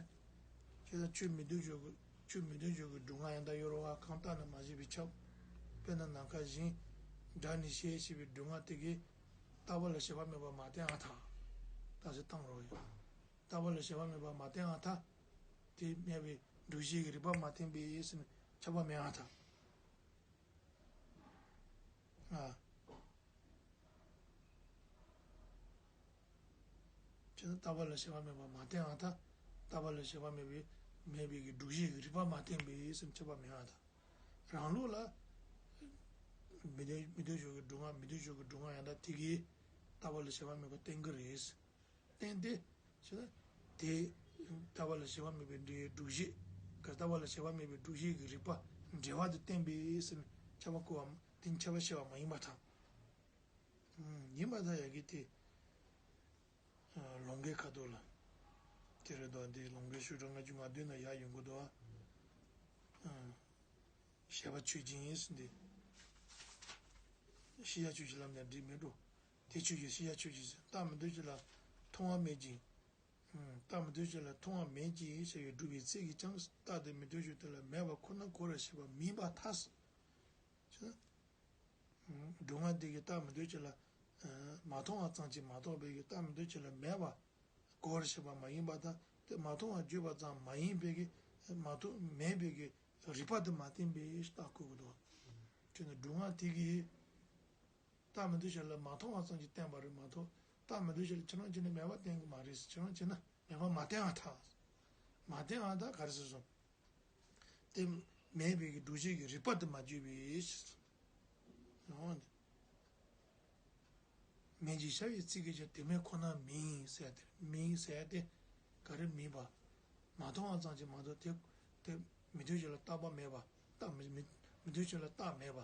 ཁྱེད་ལ་ཆོས་མི་འདོད་ཆོས་ཀྱི་ཆོས་མི་འདོད་ཆོས་ཀྱི་སྒྲུབ་ངག་ཡང་དག་ཡོད་རེད་བ། གང་ལྟར་ན་མ་བྱས་པས་ཁྱབ། དཔེར་ན་ནམ་མཁའ་བཞིན། སྒྲ་ནི་ཤེས་ཞེས་པའི་སྒྲུབ་ངག་དེ་གིས་རྟག་པ་ལ་བྱས་པ་མེད་པར་མ་བསྟན་ཨ་ཐ། ད་ཟེར་བཏང་རོགས་ཡོད། རྟག་པ་ལ་བྱས་པ་མེད་པར་མ་བསྟན་ཨ་ཐ། དེ་མེད་པའི་སྒྲུབ་བྱེད་ཀྱི་རིགས་པ་མ་བསྟན་པས་ཟེར་ནས་ཁྱབ་པ་མེད་ཨ་ཐ། ཨ། ཅེ་ན་རྟག་པ་ལ་བྱས་པ་མེད་པར་མ་བསྟན་ཨ་ཐ། རྟག་པ་ལ་བྱས་པ་མེད་པའི་མེད་པའི་གི་སྒྲུབ་བྱེད་ཀྱི་རིགས་པ་མ་བསྟན་པས་ཟེར་ཁྱབ་པ་མེད་ཨ་ཐ། རང་ལུགས་ལ་མི་འདོད་མི་འདོད་ཆོས་ཀྱི་སྒྲུབ་ངག་མི་འདོད་ཆོས་ཀྱི་སྒྲུབ་ངག་ཡང་དག་དེ་གིས་རྟག་པ་ལ་བྱས་པ་མེད་པར་བསྟན་གྱི་རེད། བསྟན་ཏེ། ཅེ་ན། དེ། རྟག་པ་ལ་བྱས་པ་མེད་པའི་འབྲས་སྒྲུབ་བྱེད། ག་རྟག་པ་ལ་བྱས་པ་མེད་པའི་སྒྲུབ་བྱེད་ཀྱི་རིགས་པ་འབྲེལ་བ་དུ་བསྟན་པས་ཟེར་ནས་ཁྱབ་པ་བཀོད་པ་དེ་ཁྱབ་པ་བྱས་པ་མ་ཡིན་པར་ཐལ། ཡིན་པར་ཐལ་ཡ་གི་དེ། ལོང་གའི་ཁ་ཐོག་ལ། དེ་རེད་དོ། འདི་ལོང་གའི་ཤོག་གྲངས་ལྔ་བཅུ་ང་བདུན་ན་ཡར་ཡོང་གི་འདུག་ཨ། བྱས་པ་ཆོས་ཅན་ཡིན་ཟེར་འདི། ཤེས་བྱ་ཆོས་ཅན་ལབ་ནས་འགྲིག་མེད་འགྲོ། དེ་ཆོས་ཅན་ཤེས་བྱ་ཆོས་ཅན་ཟེར། རྟག་མི་འདོད་ཆོས་ལ་མཐོང་བ་མེད་ཅིང་། རྟག་མི་འདོད་ཆོས་ལ་མཐོང་བ་མེད་ཅིང་ཞེས་པའི་སྒྲུབ་པའི་ཚིག་གིས་ཀྱང་རྟག་ཏུ་མི་འདོད་ཆོས་དེ་ལ་མེད་པ་ཁོ་ན་གོ་བར་བྱེད་པ་མིན་པར་ཐལ། ཅེ་ན། སྒྲུབ་ངག་འདི་གིས་རྟག་མི་འདོད་ཆོས་ལ། མ་མཐོང་བ་ཙམ་གྱིས་མ་གཏོགས་པའི་གི་རྟག་མི་འདོད་ཆོས་ལ་མེད་པ་གོ་བར་བྱེད་པ་མ་ཡིན་པ་དང་དེ་མ་མཐོང་བ་བརྗོད་པ་ཙམ་མ་ཡིན་པའི་གི་མ་མཐོང་མེད་པའི་གི་རིགས་པ་དེ་མ་བསྟན་པའི་རྟགས་བཀོད་དགོས་འདུག་ཅེ་ན་སྒྲུབ་ངག་དེ་གིས་རྟག་མི་འདོད་ཆོས་ལ་མ་མཐོང་བ་ཙམ་གྱིས་བསྟན་པ་རེད་མ་གཏོགས་རྟག་མི་འདོད་ཆོས་ལ་ཕྱི་ནང་གཅིག་ནས་མེད་པ་བསྟན་གི་མ་རེད། ཕྱི་ནང་གཅིག་ན་མེད་པ་མ་བསྟན་ཨ་ཐལ། མ་བསྟན་ཨ་ཐལ་ག་རེ་ཟེར་སོང་། དེ་མེད་པའི་གི་སྒྲུབ་བྱེད་ཀྱི་རིགས་པ་དེ་མ་བརྗོད་པའི་ཕྱིར། འོ་དེ། མེད་ཅེས་བྱ་བའི་ཚིག་གིས་ཀྱང་དེ་མེད་ཁོ་ན་མིན་ཟེར་ཏེ་མིན་ཟེར་ཏེ་ག་རེ་མིན་པ། མ་མཐོང་བ་ཙམ་གྱིས་མ་གཏོགས་དེ་དེ་མི་འདོད་ཆོས་ལ་རྟག་པ་མེད་པ་རྟག་མི་མི་མི་འདོད་ཆོས་ལ་རྟག་མེད་པ།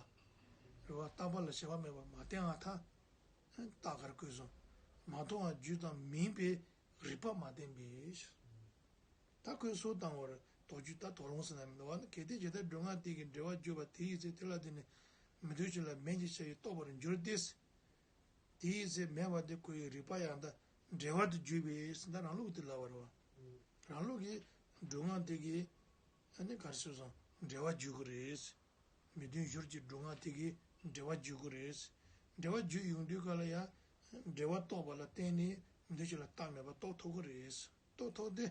རེད་བ། རྟག་པ་ལ་བྱས་པ་མེད་པ་མ་བསྟན་ཨ་ཐལ། རྟགས་ག་རེ་བཀོད་སོང་། མ་མཐོང་བ་རྒྱུ་དང་མིན་པའི་རིགས་པ་མ་བསྟན་པའི་ཕྱིར། ད་ཁོས་སོ་བཏང་བར་དོགས་རྒྱུ་ད་དོགས་སློང་ཟེར་ན་མི་འདུག་བ། གལ་ཏེ་ཇི་ལྟར་སྒྲུབ་ངག་དེ་གིས་འབྲེལ་བར་བརྗོད་པ་དེ་ཡི་ཚེ་དེ་ལ་བརྟེན་ནས་མི་འདོད་ཆོས་ལ་མེད་ཅེས་བྱ་བའི་རྟོགས་པར་འགྱུར་ཏེ། དེ་ཡི་ཚེ་མེད་པ་དེ་ཁོ་ཡི་རིགས་པ་ཡང་དག་འབྲེལ་བར་དུ་བརྗོད་པས་ཟེར་ད་རང་ལུགས་དེ་ལབ་པ་རེད་བ། རང་ལུགས་ཀྱི་སྒྲུབ་ངག་དེ་གིས་ཨ་ནི་ག་རེ་ཟེར་སོང་འབྲེལ་བར་འགྱུར་གི་རེད། མི་མཐུན་ཞོར་གྱི་སྒྲུབ་ངག་དེ་གིས་འབྲེལ་བར་འགྱུར་གི་རེད། འབྲེལ་བར་འགྱུར་ཡོང་དུས་ག་ལ་ཡང་འབྲེལ་བ་རྟོགས་པ་ལ་བརྟེན་ནས་མི་མཐུན་ཕྱོགས་ལ་རྟགས་མེད་པ་རྟོགས་ཐུབ་ཀྱི་རེད། རྟོགས་ཐུབ་སྟེ།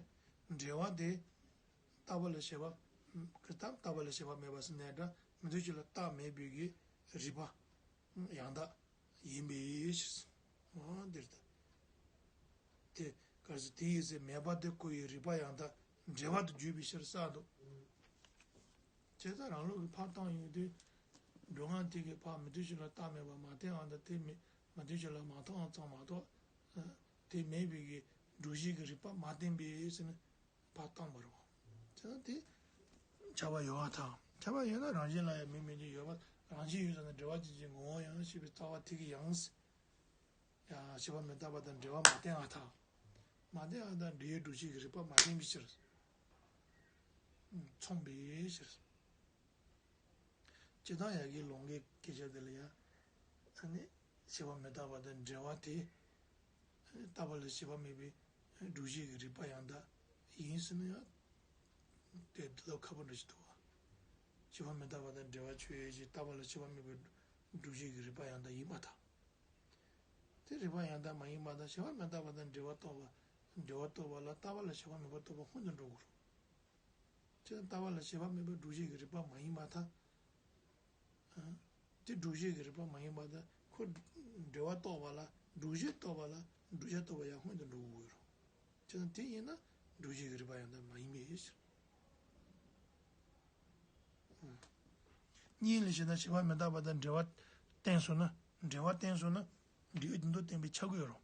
འབྲེལ་བ་དེ། རྟག་པ་ལ་བྱེད་པ། རྟག་རྟག་པ་ལ་བྱེད་པ་མེད་པ་ཟེར་ནའི་འདྲ་མི་མཐུན་ཕྱོགས་ལ་རྟགས་མེད་པའི་གི་རིགས་པ། ཡང་དག་ཡིན་པའི་ཕྱིར། འོ་འདིར་ད། དེ་ག་རེ་ཟེར་དེ་ཡི་ཚེ་མེད་པ་དེ་ཁོ་ཡི་རིགས་པ་ཡང་དག་འབྲེལ་བ་དུ་བརྗོད་པའི་ཕྱིར་གསལ་འདུག་བྱས་ཙང་རང་ལུགས་ཀྱི་ཕར་བཏང་ཡོང་དུས། སྒྲུབ་ངག་དེ་གི་ཕར་མི་མཐུན་ཕྱོགས་ལ་རྟགས་མེད་པ་མ་བསྟན་ཨ་ད་དེ་མི་མི་མཐུན་ཕྱོགས་ལ་མ་མཐོང་བ་ཙམ་མ་གཏོགས། དེ་མེད་པའི་གི་སྒྲུབ་བྱེད་ཀྱི་རིགས་པ་མ་བསྟན་པའི་ཟེར་ནས་ཕར་བཏང་བ་རེད་བ། བྱས་ཙང་དེ་ཁྱབ་པ་ཡོད་པར་ཐལ། ཁྱབ་པ་ཡོད་ན་རང་བཞིན་ལ་ཡང་མེད་མིན་གྱི་ཡོད་པ་རང་བཞིན་ཡོད་ཙང་ན་འབྲེལ་བ་ཅན་གྱི་ངོ་བོ་ཡང་ཞེས་པའི་རྩ་བ་དེ་གི་ཡང་། ཡང་བྱས་པ་མི་རྟག་པ་དང་འབྲེལ་བ་མ་བསྟན་ཨ་ཐལ། མ་བསྟན་ཨ་ཐལ་འབྲེལ་ཡོད་སྒྲུབ་བྱེད་ཀྱི་རིགས་པ་མ་བསྟན་པའི་ཕྱིར། མཚུངས་པའི་ཕྱིར། སྤྱིར་བཏང་ཡ་གི་ལོང་གའི་སྐད་ཆ་དེ་ལ་ཡང་། ཨ་ནི་བྱས་པ་མི་རྟག་པ་དང་འབྲེལ་བ་དེ། རྟག་པ་ལ་བྱས་པ་མེད་པའི་སྒྲུབ་བྱེད་ཀྱི་རིགས་པ་ཡང་དག་ཡིན་ཟེར་ན་ཡང་། དེ་འདི་ལ་ཁ་པོ་འདྲ་ཞིག་འདུག་བ། བྱས་པ་མི་རྟག་པ་དང་འབྲེལ་བ་ཆོས་ཅན། རྟག་པ་ལ་བྱས་པ་མེད་པའི་སྒྲུབ་བྱེད་ཀྱི་རིགས་པ་ཡང་དག་ཡིན་པར་ཐལ། དེ་རིགས་པ་ཡང་དག་མ་ཡིན་པ་དང་བྱས་པ་མི་རྟག་པ་དང་འབྲེལ་བ་རྟོགས་པ། འབྲེལ་བ་རྟོགས་པ་ལ་རྟག་པ་ལ་བྱས་པ་མེད་པ་རྟོགས་པ་སྔོན་དུ་འགྲོ་དགོས་རེད། དེ་ལྟ་བ་ལ་བྱས་པ་མེད་པའི་སྒྲུབ་བྱེད་ཀྱི་རིགས་པ་མ་ཡིན་པར་ཐལ། ཨ། དེ་སྒྲུབ་བྱེད་ཀྱི་རིགས་པ་མ་ཡིན་པར་ཐལ། ཁོ་འབྲེལ་བ་རྟོགས་པ་ལ་སྒྲུབ་བྱེད་རྟོགས་པ་ལ་བསྒྲུབ་བྱ་རྟོགས་པ་ཡང་སྔོན་དུ་འགྲོ་དགོས་རེད། བྱས་ཙང་དེ་ཡིན་ན་སྒྲུབ་བྱེད་ཀྱི་རིགས་པ་ཡང་དག་མ་ཡིན་པའི་ཕྱིར། ཨ། གཉིས་ལ་བྱས་ན་བྱས་པ་མི་རྟག་པ་དང་འབྲེལ་བ་བསྟན་སོང་ན། འབྲེལ་བ་བསྟན་སོང་ན། འབྲེལ་ཡོད་དོན་དུ་བསྟན་པས་ཁྱབ་ཀྱི་ཡོད་རེད།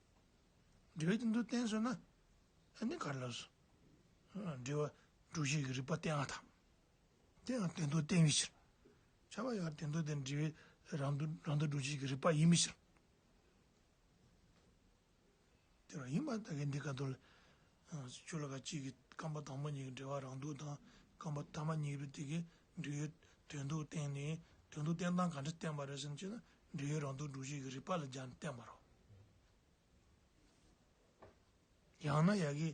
འབྲེལ་ཡོད་དོན་དུ་བསྟན་སོང་ན། ཨ་ནི་ག་རེ་ལབ་སོང་། འབྲེལ་བ་སྒྲུབ་བྱེད་ཀྱི་རིགས་པ་བསྟན་པར་ཐལ། དེ་ཡང་དོན་དུ་བསྟན་པའི་ཕྱིར། ཁྱབ་པ་ཡང་དོན་དུ་བསྟན་འབྲེལ་བའི་རང་དོན་རང་དོན་སྒྲུབ་བྱེད་ཀྱི་རིགས་པ་ཡིན་པའི་ཕྱིར། དེ་རང་ཡིན་པ་ད་གིན་འདི་ག་དོན་ལ། ཆུ་ལ་ག་གཅིག་གི་རྐང་པ་དང་པོ་གཉིས་ཀྱི་འབྲེལ་བ་རང་དོན་དང་རྐང་པ་ཐ་མ་གཉིས་པོ་དེ་གི་འབྲེལ་ཡོད་དོན་དུ་བསྟན་ནས་དོན་དུ་བསྟན་སྟངས་ག་འདྲ་བསྟན་པ་རེད་ཟེར་ན་བྱས་ན་འབྲེལ་ཡོད་རང་དོན་སྒྲུབ་བྱེད་ཀྱི་རིགས་པ་ལ་སྦྱར་ནས་བསྟན་པ་རེད། ཡང་ན་ཡ་གི་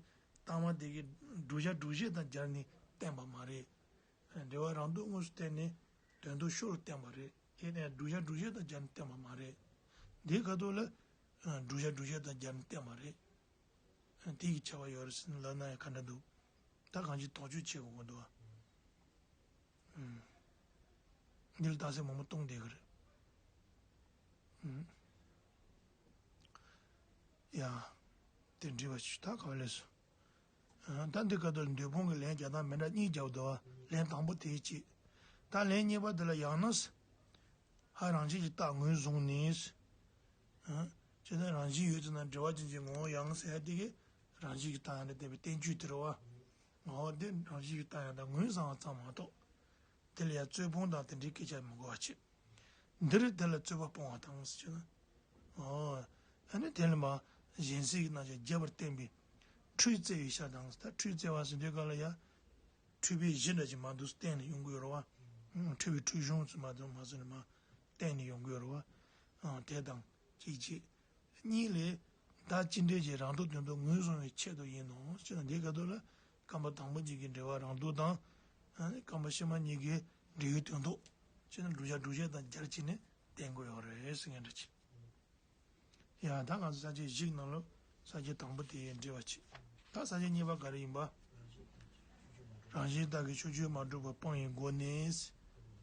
ལྟག་མ་དེ་གི་བསྒྲུབ་བྱ་སྒྲུབ་བྱེད་དང་སྦྱར་ནས་བསྟན་པ་མ་རེད། འབྲེལ་བ་རང་ལྡོག་དངོས་སུ་བསྟན་ནས་དོན་ལྡོག་ཤོར་བསྟན་པ་རེད། དེ་ནས་བསྒྲུབ་བྱ་སྒྲུབ་བྱེད་དང་སྦྱར་ནས་བསྟན་པ་མ་རེད། འདིའི་ཁ་ཐོག་ལ་བསྒྲུབ་བྱ་སྒྲུབ་བྱེད་དང་སྦྱར་ནས་བསྟན་པ་རེད། དེ་གི་ཁྱད་པར་ཡོད་རེད་ཟེར་ནས་ལབ་ན་ཡང་ག་འདྲ་འདུག་ད་གང་ཅི་དོགས་གཅོད་བྱེད་དགོས་ཀྱི་འདུག་ཨ། འདི་ལ་རྟགས་གསལ་མང་པོ་གཏོང་བསྡད་ཀྱི་རེད། ཡ། དེ་འདྲི་བ་ཞིག་ད་ག་བ་ལས་སོ། ད་འདི་ག་དུ་ལ་འདོད་སྤོང་གི་ལན་རྒྱག་སྟངས་མི་འདྲ་གཉིས་རྒྱབ་འདུག་བ། ལན་དང་པོ་དེའི་གཅིག་ད་ལན་གཉིས་པ་དེ་ལ་ཡང་ན། ཧ་རང་བཞིན་གྱི་རྟགས་ངོས་བཟུང་ནས། ཨ། ཇི་ལྟར་རང་བཞིན་ཡོད་ཚུལ་ན་འབྲེལ་བ་ཅན་གྱི་ངོ་བོ་ཡང་ཟེར་ཡ་དེ་གི་རང་བཞིན་གྱི་རྟགས་ཡང་དེ་བསྟན་བཅོས་དེ་རེད་བ། ངོ་བོ་དེ་རང་བཞིན་གྱི་རྟགས་ཡང་དག་ངོས་བཟུང་བ་ཙམ་མ་གཏོགས། དེ་ལ་ཡང་རྩོད་སྤོང་དང་དེ་འདྲའི་སྐད་ཆ་མི་དགོས་པ་བྱེད། འདིར་དེ་ལ་རྩོད་པ་སྤོང་བ་དང་ཟེར་ན། ཨོ། ཨ་ནི་དེ་ལ་མ་གཞན་སེལ་གྱི་རྣམ་གཞག་རྒྱས་པར་བསྟན་པའི་འཁྲུལ་བཙལ་བའི་ཤ་དང་ད་འཁྲུལ་བཙལ་བ་ཟེར་དུས་ག་ལ་ཡ། འཁྲུལ་པའི་གཞི་འདྲ་ཅིག་མ་འདུག་བསྟན་ནས་ཡོང་གི་ཡོད་རེད་བ། འཁྲུལ་པའི་འཁྲུལ་གཞུང་ཚུལ་མ་འདུག་མ་ཟེར་ནས་མ་བསྟན་ནས་ཡོང་གི་ཡོད་རེད་བ། དེ་དང་གཅིག་བྱས། གཉིས་ལས། བདག་ཅི་འདྲའི་ཅིག་རང་ལྡོག་དོན་ལྡོག་ངོས་བཟུང་བའི་ཆེད་དུ་ཡིན་ནོ་ཞེ་ན་འདིའི་སྐབས་དུ་ལ་རྐང་པ་དང་པོ་གཅིག་གི་འབྲེལ་བ་རང་ལྡོག་དང་། རྐང་པ་ཕྱི་མ་གཉིས་ཀའི་འབྲེལ་ཡུལ་དོན་ལྡོག་ཅེ་ན་བསྒྲུབ་བྱ་སྒྲུབ་བྱེད་དང་སྦྱར་བྱས་ནས་བསྟན་དགོས་ཡོད་རེད་ཟེར་མཁན་འདྲ་ཅིག་ཡ་ད་ང་ཚོ་ས་བཅད་བཞི་ནང་ལ་ས་བཅད་དང་པོ་དེ་འབྲེལ་བ་བྱེད། ད་ས་བཅད་གཉིས་པ་ག་རེ་ཡིན་པ། རང་བཞིན་རྟགས་ཀྱི་ཕྱོགས་ཆོས་མ་གྲུབ་པ་སྤང་བའི་སྒོ་ནས།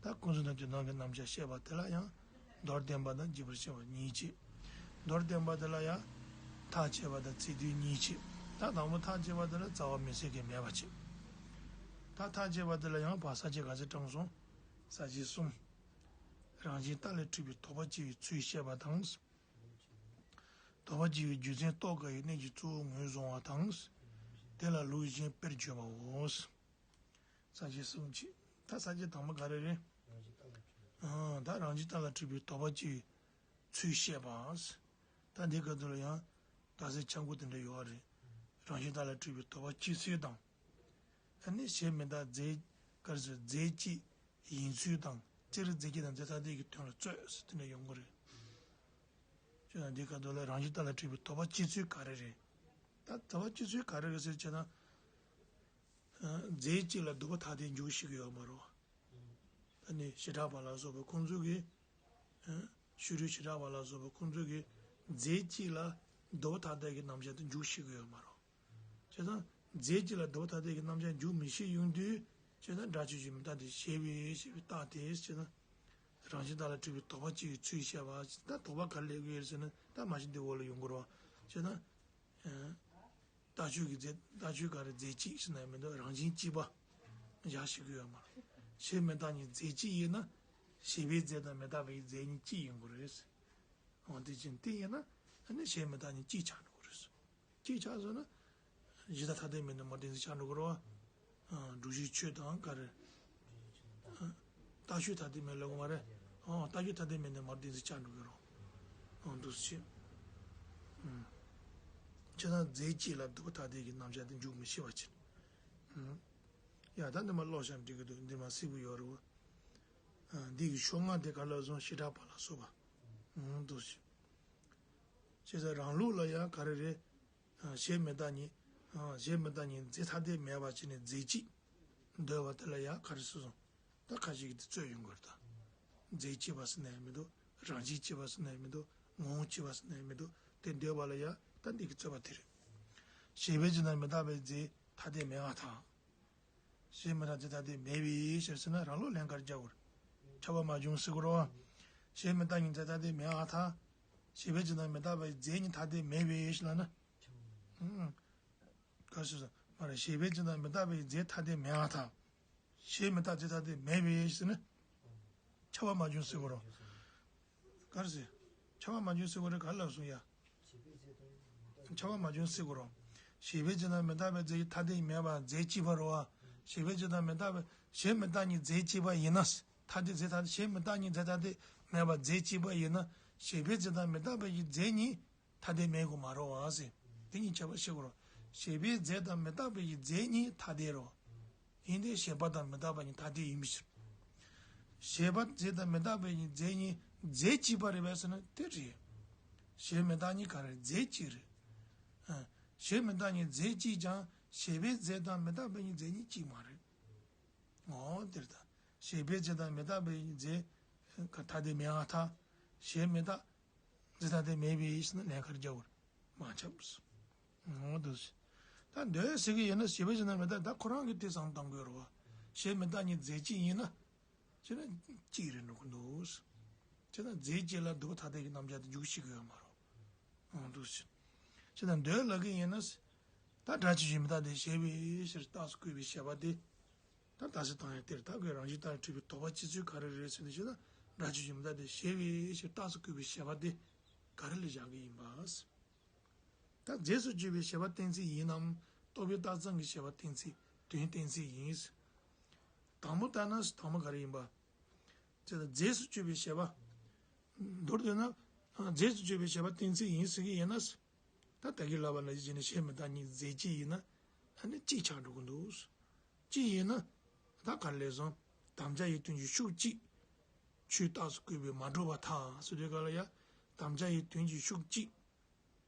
ད་ཀུན་རྫོབ་དང་དོན་དམ་གྱི་རྣམ་གཞག་བཤད་པ་དེ་ལ་ཡང་མདོར་བསྟན་པ་དང་བརྗོད་པར་བྱ་བ་གཉིས་བྱེད། མདོར་བསྟན་པ་དེ་ལ་ཡང་ཐག་བཅད་པ་དང་ཚིག་བསྡུས་གཉིས་བྱེད། ད་དང་པོ་ཐག་བཅད་པ་དེ་ལ་རྩ་བ་མེད་ཟེར་མཁན་མེད་པ་བྱེད། ད་ཐག་བཅད་པ་དེ་ལ་ཡང་བ་ས་བཅད་ག་ཚོད་དྲངས་སོང་། ས་བཅད་གསུམ། རང་བཞིན་རྟགས་ལས་འཁྲུལ་པའི་དོགས་པ་སྐྱེ་བའི་ཚུལ་བཤད་པ་དང་། དོགས་པ་སྐྱེ་བའི་རྒྱུ་མཚན་རྟོགས་དཀའ་བའི་གནད་ཀྱི་གཙོ་བོ་ངོས་བཟུང་བ་དང་། དེ་ལ་ལུགས་གཞན་དཔེར་བརྗོད་པའོ། ས་བཅད་གསུམ་བྱས། ད་ས་བཅད་དང་པོ་ག་རེ་རེད། ཨ། ད་རང་བཞིན་རྟགས་ལ་འཁྲུལ་པའི་དོགས་པ་སྐྱེ་བའི་ཚུལ་བཤད་པ། ད་འདི་ག་དུ་ལ་ཡང་རྟགས་གསལ་ཆ་འགོད་དེ་འདྲ་ཡོད་རེད། རང་བཞིན་རྟགས་ལ་འཁྲུལ་པའི་དོགས་པ་སྐྱེ་ཚུལ་དང་། ཨ་ནི་གཞན་མི་རྟག་རྫས་ག་རེ་ཟེར་རྫས་གཅིག་ཡིན་ཚུལ་དང་སྤྱིར་རྫས་གཅིག་དང་རྫས་ཐ་དད་ཀྱི་དོན་ལ་རྩོད་ཟེར་དེ་འདྲ་ཡོང་གི་རེད། ཅེ་ན་འདི་ག་དུ་ལ་རང་བཞིན་རྟགས་ལ་འཁྲུལ་པའི་དོགས་པ་སྐྱེ་ཚུལ་ག་རེ་རེད། ད་དོགས་པ་སྐྱེ་ཚུལ་ག་རེ་རེད་ཟེར་བྱས་ན། རྫས་གཅིག་ལ་ལྡོག་པ་ཐ་དད་འཇུག་ཤེས་ཀྱི་ཡོད་མ་རེད། ད་ནི་བྱེ་བྲག་པ་ལ་སོགས་པ་ཁོང་ཚོ་གིས། ཕྱི་རོལ་བྱེ་བྲག་པ་ལ་སོགས་པ་ཁོང་ཚོ་གིས་རྫས་གཅིག་ལ་ལྡོག་པ་ཐ་དད་ཀྱི་རྣམ་གཞག་དེ་འཇུག་ཤེས་ཀྱི་ཡོད་མ་རེད། བྱས་ཙང་རྫས་གཅིག་ལ་ལྡོག་པ་ཐ་དད་ཀྱི་རྣམ་གཞག་འཇུག་མི་ཤེས་ཡོང་དུས་བྱས་ཙང་སྒྲ་ཆོས་ཅན་མི་རྟག་སྟེ་ཞེས་པའི་ཞེས་པའི་རྟགས་དེ་བྱས་ཙང་། རང་བཞིན་རྟགས་ལ་འཁྲུལ་པའི་དོགས་པ་སྐྱེ་བའི་ཚུལ་བཤད་པ། ད་དོགས་པ་ག་རེ་སླེབས་ཀྱི་ཡོད་ཟེར་ན་ད་མ་གཞི་འདི་འོག་ལ་ཡོང་གི་རེད་བ། བྱས་ཙང་། རྟགས་ཆོས་ཀྱི་རྫས། རྟགས་ཆོས་ག་རེ་རྫས་གཅིག་ཟེར་ན་མི་འདུག་རང་བཞིན་གཅིག་པ་བཞག་ཤེས་ཀྱི་ཡོད་མ་རེད། གཞན་མི་རྟག་གཉིས་རྫས་གཅིག་ཡིན་ན། བྱས་པའི་རྫས་དང་མི་རྟག་པའི་རྫས་གཉིས་གཅིག་ཡིན་དགོས་རེད། འོ་དེ་ཅན་དེ་ཡིན་ན་ཨ་ནི་གཞན་མི་རྟག་གཉིས་གཅིག་ཆགས་འགྲོ་གི་རེད། གཅིག་ཆགས་སོང་ན། གཞི་རྟག་ཐ་དད་མིན་ནི་མར་བསྟན་ཚུལ་ཆགས་འགྲོ་གི་རེད་བ། སྒྲུབ་བྱའི་ཆོས་དང་ག་རེ། རྟགས་ཆོས་ཐ་དད་མེད་ལབ་དགོས་མ་རེད། ཨོ་རྟགས་ཆོས་ཐ་དད་མེད་ནས་མར་བསྟན་ཚུལ་ཆགས་འགྲོ་གི་རེད། ཨོ་འདུག་སེ་བྱས། ཨུམ། བྱས་ཙང་རྫས་གཅིག་ལ་ལྡོག་པ་ཐ་དད་ཀྱི་རྣམ་གཞག་དེ་འཇུག་མི་ཤེས་པ་བྱས། ཨུམ། ཡ་ད་འདི་མ་ཀློག་བཞག་འགྲིག་གི་འདུག་འདི་མ་སིལ་བུ་ཡོད་རེད་བ། ཨ་འདི་གི་ཤོག་ལྔ་དེ་ག་ལ་སོང་བྱེ་བྲག་པ་ལ་སོགས་པ། ཨུམ་འདུག་སེ་བྱས། བྱས་ཙང་རང་ལུགས་ལ་ཡང་ག་རེ་རེད། གཞན་མི་རྟག་གཉིས། གཞན་མི་རྟག་གཉིས་རྫས་ཐ་དད་མེད་པ་བྱས་ནས་རྫས་གཅིག་འདོད་པ་དེ་ལ་ཡང་ག་རེ་ཟེར་སོང་། ད་ཁ་ཅིག་གིས་དེ་རྩོད་ཡོང་གི་རེད་ད། རྫས་གཅིག་པ་ཟེར་ན་ཡང་མི་འདུག་རང་བཞིན་གཅིག་པ་ཟེར་ན་ཡང་མི་འདུག་ངོ་བོ་གཅིག་པ་ཟེར་ན་ཡང་མི་འདུག་དེ་འདོད་པ་ལ་ཡང་ད་འདི་གི་རྩོད་པ་དེ་རེད། བྱས་པའི་རྗེས་ན་མི་རྟག་པའི་རྫས་ཐ་དད་མེད་པ་དང་། གཞན་མི་རྟག་རྫས་ཐ་དད་མེད་པའི་ཕྱིར་ཟེར་ན་རང་ལུགས་ལན་ག་རེ་རྒྱག་དགོས་རེད། ཁྱབ་པ་མ་བྱུང་ཟེར་དགོས་རེད་བ། གཞན་མི་རྟག་གཉིས་རྫས་ཐ་དད་མེད་པ་དང་། བྱས་པའི་རྗེས་ན་མི་རྟག་པའི་རྫས་གཉིས་ཐ་དད་མེད་པའི་ཕྱིར་ལབ་ན། ཨང་། ག་རེ་ཟེར། མ་རེད། བྱས་པའི་རྗེས་ན་མི་རྟག་པའི་རྫས་ཐ་དད་མེད་པ་དང་། གཞན་མི་རྟག་རྫས་ཐ་དད་མེད་པའི་ཕྱིར་ཟེར་ན། ཁྱབ་པ་མ་བྱུང་ཟེར་དགོས་རེད། ག་རེ་ཟེར། ཁྱབ་པ་མ་བྱུང་ཟེར་དགོས་རེད་ག་རེ་ལབ་སོང་ཡ། ཁྱབ་པ་མ་བྱུང་ཟེར་དགོས་རེད། བྱས་པའི་རྗེས་ན་མི་རྟག་པའི་རྫས་ཐ་དད་མེད་པ་རྫས་གཅིག་པ་རེད་བ། བྱས་པའི་རྗེས་ན་མི་རྟག་པའི་གཞན་མི་རྟག་གཉིས་རྫས་གཅིག་པ་ཡིན་ན། ཐ་དད་རྫས་ཐ་དད་གཞན་མི་རྟག་གཉིས་རྫས་ཐ་དད་མེད་པ་རྫས་གཅིག་པ་ཡིན་ན། བྱས་པའི་རྗེས་ན་མི་རྟག་པའི་རྫས་གཉིས་ཐ་དད་མེད་དགོས་མ་རེད་བ་ཟེར། དེ་གཉིས་ཁྱད་པར་ཤེས་དགོས་རེད། བྱས་པའི་རྫས་དང་མི་རྟག་པའི་རྫས་གཉིས་ཐ་དད་རེད་བ། ཡིན་ཏེ་བྱས་པ་དང་མི་རྟག་པ་གཉིས་ཐ་དད་ཡིན་པའི་ཕྱིར། བྱས་པ་རྫས་དང་མི་རྟག་པའི་རྫས་གཉིས་རྫས་གཅིག་པ་རེད་པས་ཟེར་ན་དེ་རེད། གཞན་མི་རྟག་གཉིས་ག་རེ་རྫས་གཅིག་རེད། ཨ། གཞན་མི་རྟག་གཉིས་རྫས་གཅིག་ཀྱང་གཞན་པའི་རྫས་དང་མི་རྟག་པའི་གཉིས་རྫས་གཉིས་གཅིག་མ་རེད། འོ་དེར་ད། གཞན་པའི་རྫས་དང་མི་རྟག་པའི་རྫས་ཐ་དད་མེད་པར་ཐལ། གཞན་མི་རྟག་རྫས་ཐ་དད་མེད་པའི་ཕྱིར་ན་ལན་ཁར་རྒྱག་པར་མ་ཁྱབ། འོ་དེ། ད་འདོད་ཟེར་གི་ཡིན་ན་གཞན་པའི་རྫས་དང་མི་རྟག་ད་ཁོ་རང་གིས་དེ་བསམ་བཏང་དགོས་རེད་བ། གཞན་མི་རྟག་གཉིས་རྫས་གཅིག་ཡིན་ན། བྱས་ན་གཅིག་རེད་འགྲོ་གི་འདུག་བྱས་ན་རྫས་གཅིག་ལ་སྡུག་པོ་ཐ་དད་ཀྱི་རྣམ་གཞག་དེ་འཇུག་ཤེས་ཀྱི་ཡོད་མ་རེད། འོ་འདུག་སེ། བྱས་ན་འདོད་ལབ་ཀྱི་ཡིན་ན། ད་སྒྲ་ཇི་བཞིན་མི་རྟག་སྟེ་བྱས་པའི་ཕྱིར་རྟགས་སུ་བཀོད་པའི་བྱས་པ་དེ། ད་རྟགས་གསལ་བཏང་ཡ་དེར་ད་ཁོས་རང་བཞིན་ལྟར་འཁྲུལ་པའི་དོགས་པ་སྐྱེ་ཚུལ་ག་རེ་རེད་ཟེར་ནས་བཤད་ན། སྒྲ་ཇི་བཞིན་མི་རྟག་སྟེ་བྱས་པའི་ཕྱིར་རྟགས་སུ་བཀོད་པའི་བྱས་པ་དེ་ག་རེ་ལ་བཞག་གི་ཡིན་པ། ད་རྫས་སུ་གྱུར་པའི་བྱས་པ་གཏན་ཚིགས་ཡིན་ནམ། རྟོག་པས་རྟགས་ཙམ་གྱི་བྱས་པ་གཏན་ཚིགས་དོན་གཏན་ཚིགས་ཡིན། དང་པོ་ལྟར་ན་དང་པོ་ག་རེ་ཡིན་པ། དེ་ལ་རྫས་སུ་གྱུར་པའི་བྱས་པ། མདོར་བསྡུས་ན། རྫས་སུ་གྱུར་པའི་བྱས་པ་གཏན་ཚིགས་ཡིན་ཟེར་གྱི་ཡིན་ན། ད་ད་གིན་ལབ་པ་ནང་བཞིན་བྱས་ནས་གཞན་མི་རྟག་གཉིས་རྫས་གཅིག་ཡིན་ན། ཨ་ནི་གཅིག་ཆགས་འགྲོ་གི་འདུག་གཅིག་ཡིན་ན། ད་ག་རེ་ལབ་སོང་། དམ་བཅའ་ཡི་དོན་གྱི་ཤུགས་གཅིག་ཆོས་རྟགས་སུ་བཀོད་པས་མ་གྲུབ་པར་ཐལ་ཟེར་དུས་ག་ལ་ཡ། དམ་བཅའ་ཡི་དོན་གྱི་ཤུགས་གཅིག་